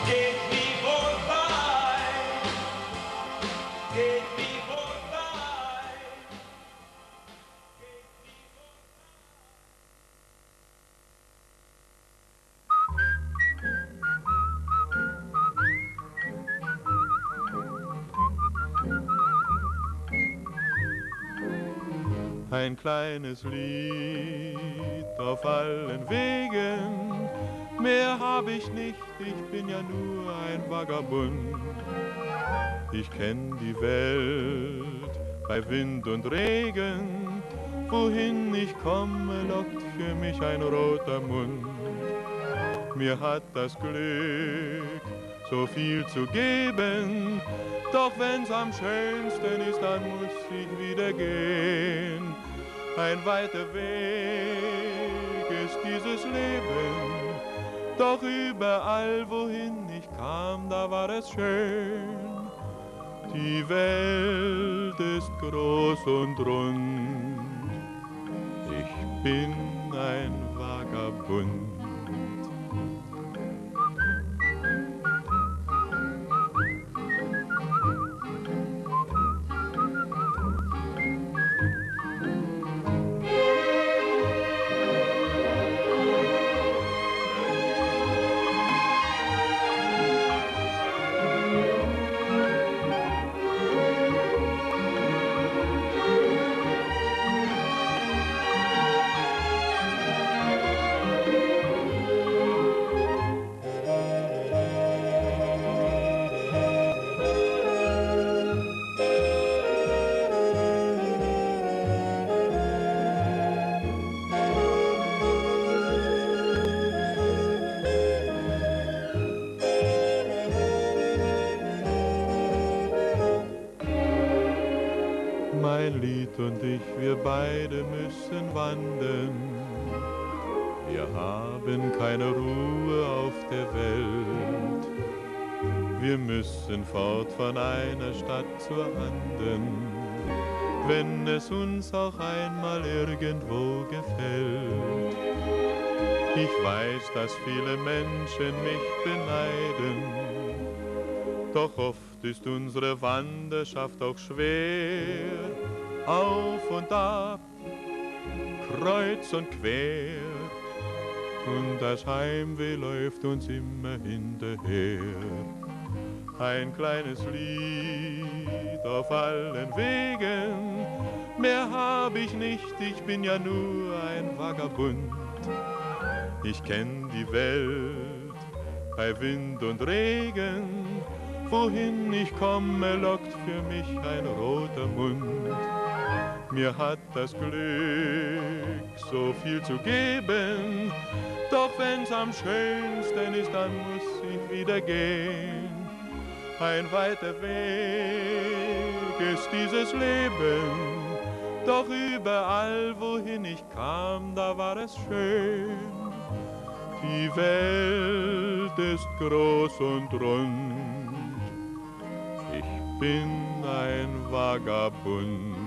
geht nie vorbei, geht nie vorbei. Ein kleines Lied auf allen Wegen, mehr hab ich nicht, ich bin ja nur ein Vagabund. Ich kenn die Welt bei Wind und Regen, wohin ich komme, lockt für mich ein roter Mund. Mir hat das Glück so viel zu geben, Doch wenn's am schönsten ist, dann muss ich wieder gehen. Ein weiter Weg ist dieses Leben, doch überall, wohin ich kam, da war es schön. Die Welt ist groß und rund. Ich bin ein Vagabund. Mein Lied und ich, wir beide müssen wandern. Wir haben keine Ruhe auf der Welt. Wir müssen fort von einer Stadt zur anderen, wenn es uns auch einmal irgendwo gefällt. Ich weiß, dass viele Menschen mich beneiden, doch oft ist unsere Wanderschaft auch schwer. Auf und ab, kreuz und quer, und das Heimweh läuft uns immer hinterher. Ein kleines Lied auf allen Wegen, mehr hab ich nicht, ich bin ja nur ein Vagabund. Ich kenn die Welt bei Wind und Regen, wohin ich komme, lockt für mich ein roter Mund. Mir hat das Glück so viel zu geben, doch wenn's am schönsten ist, dann muss ich wieder gehen. Ein weiter Weg ist dieses Leben, doch überall, wohin ich kam, da war es schön. Die Welt ist groß und rund. Ich bin ein Vagabund.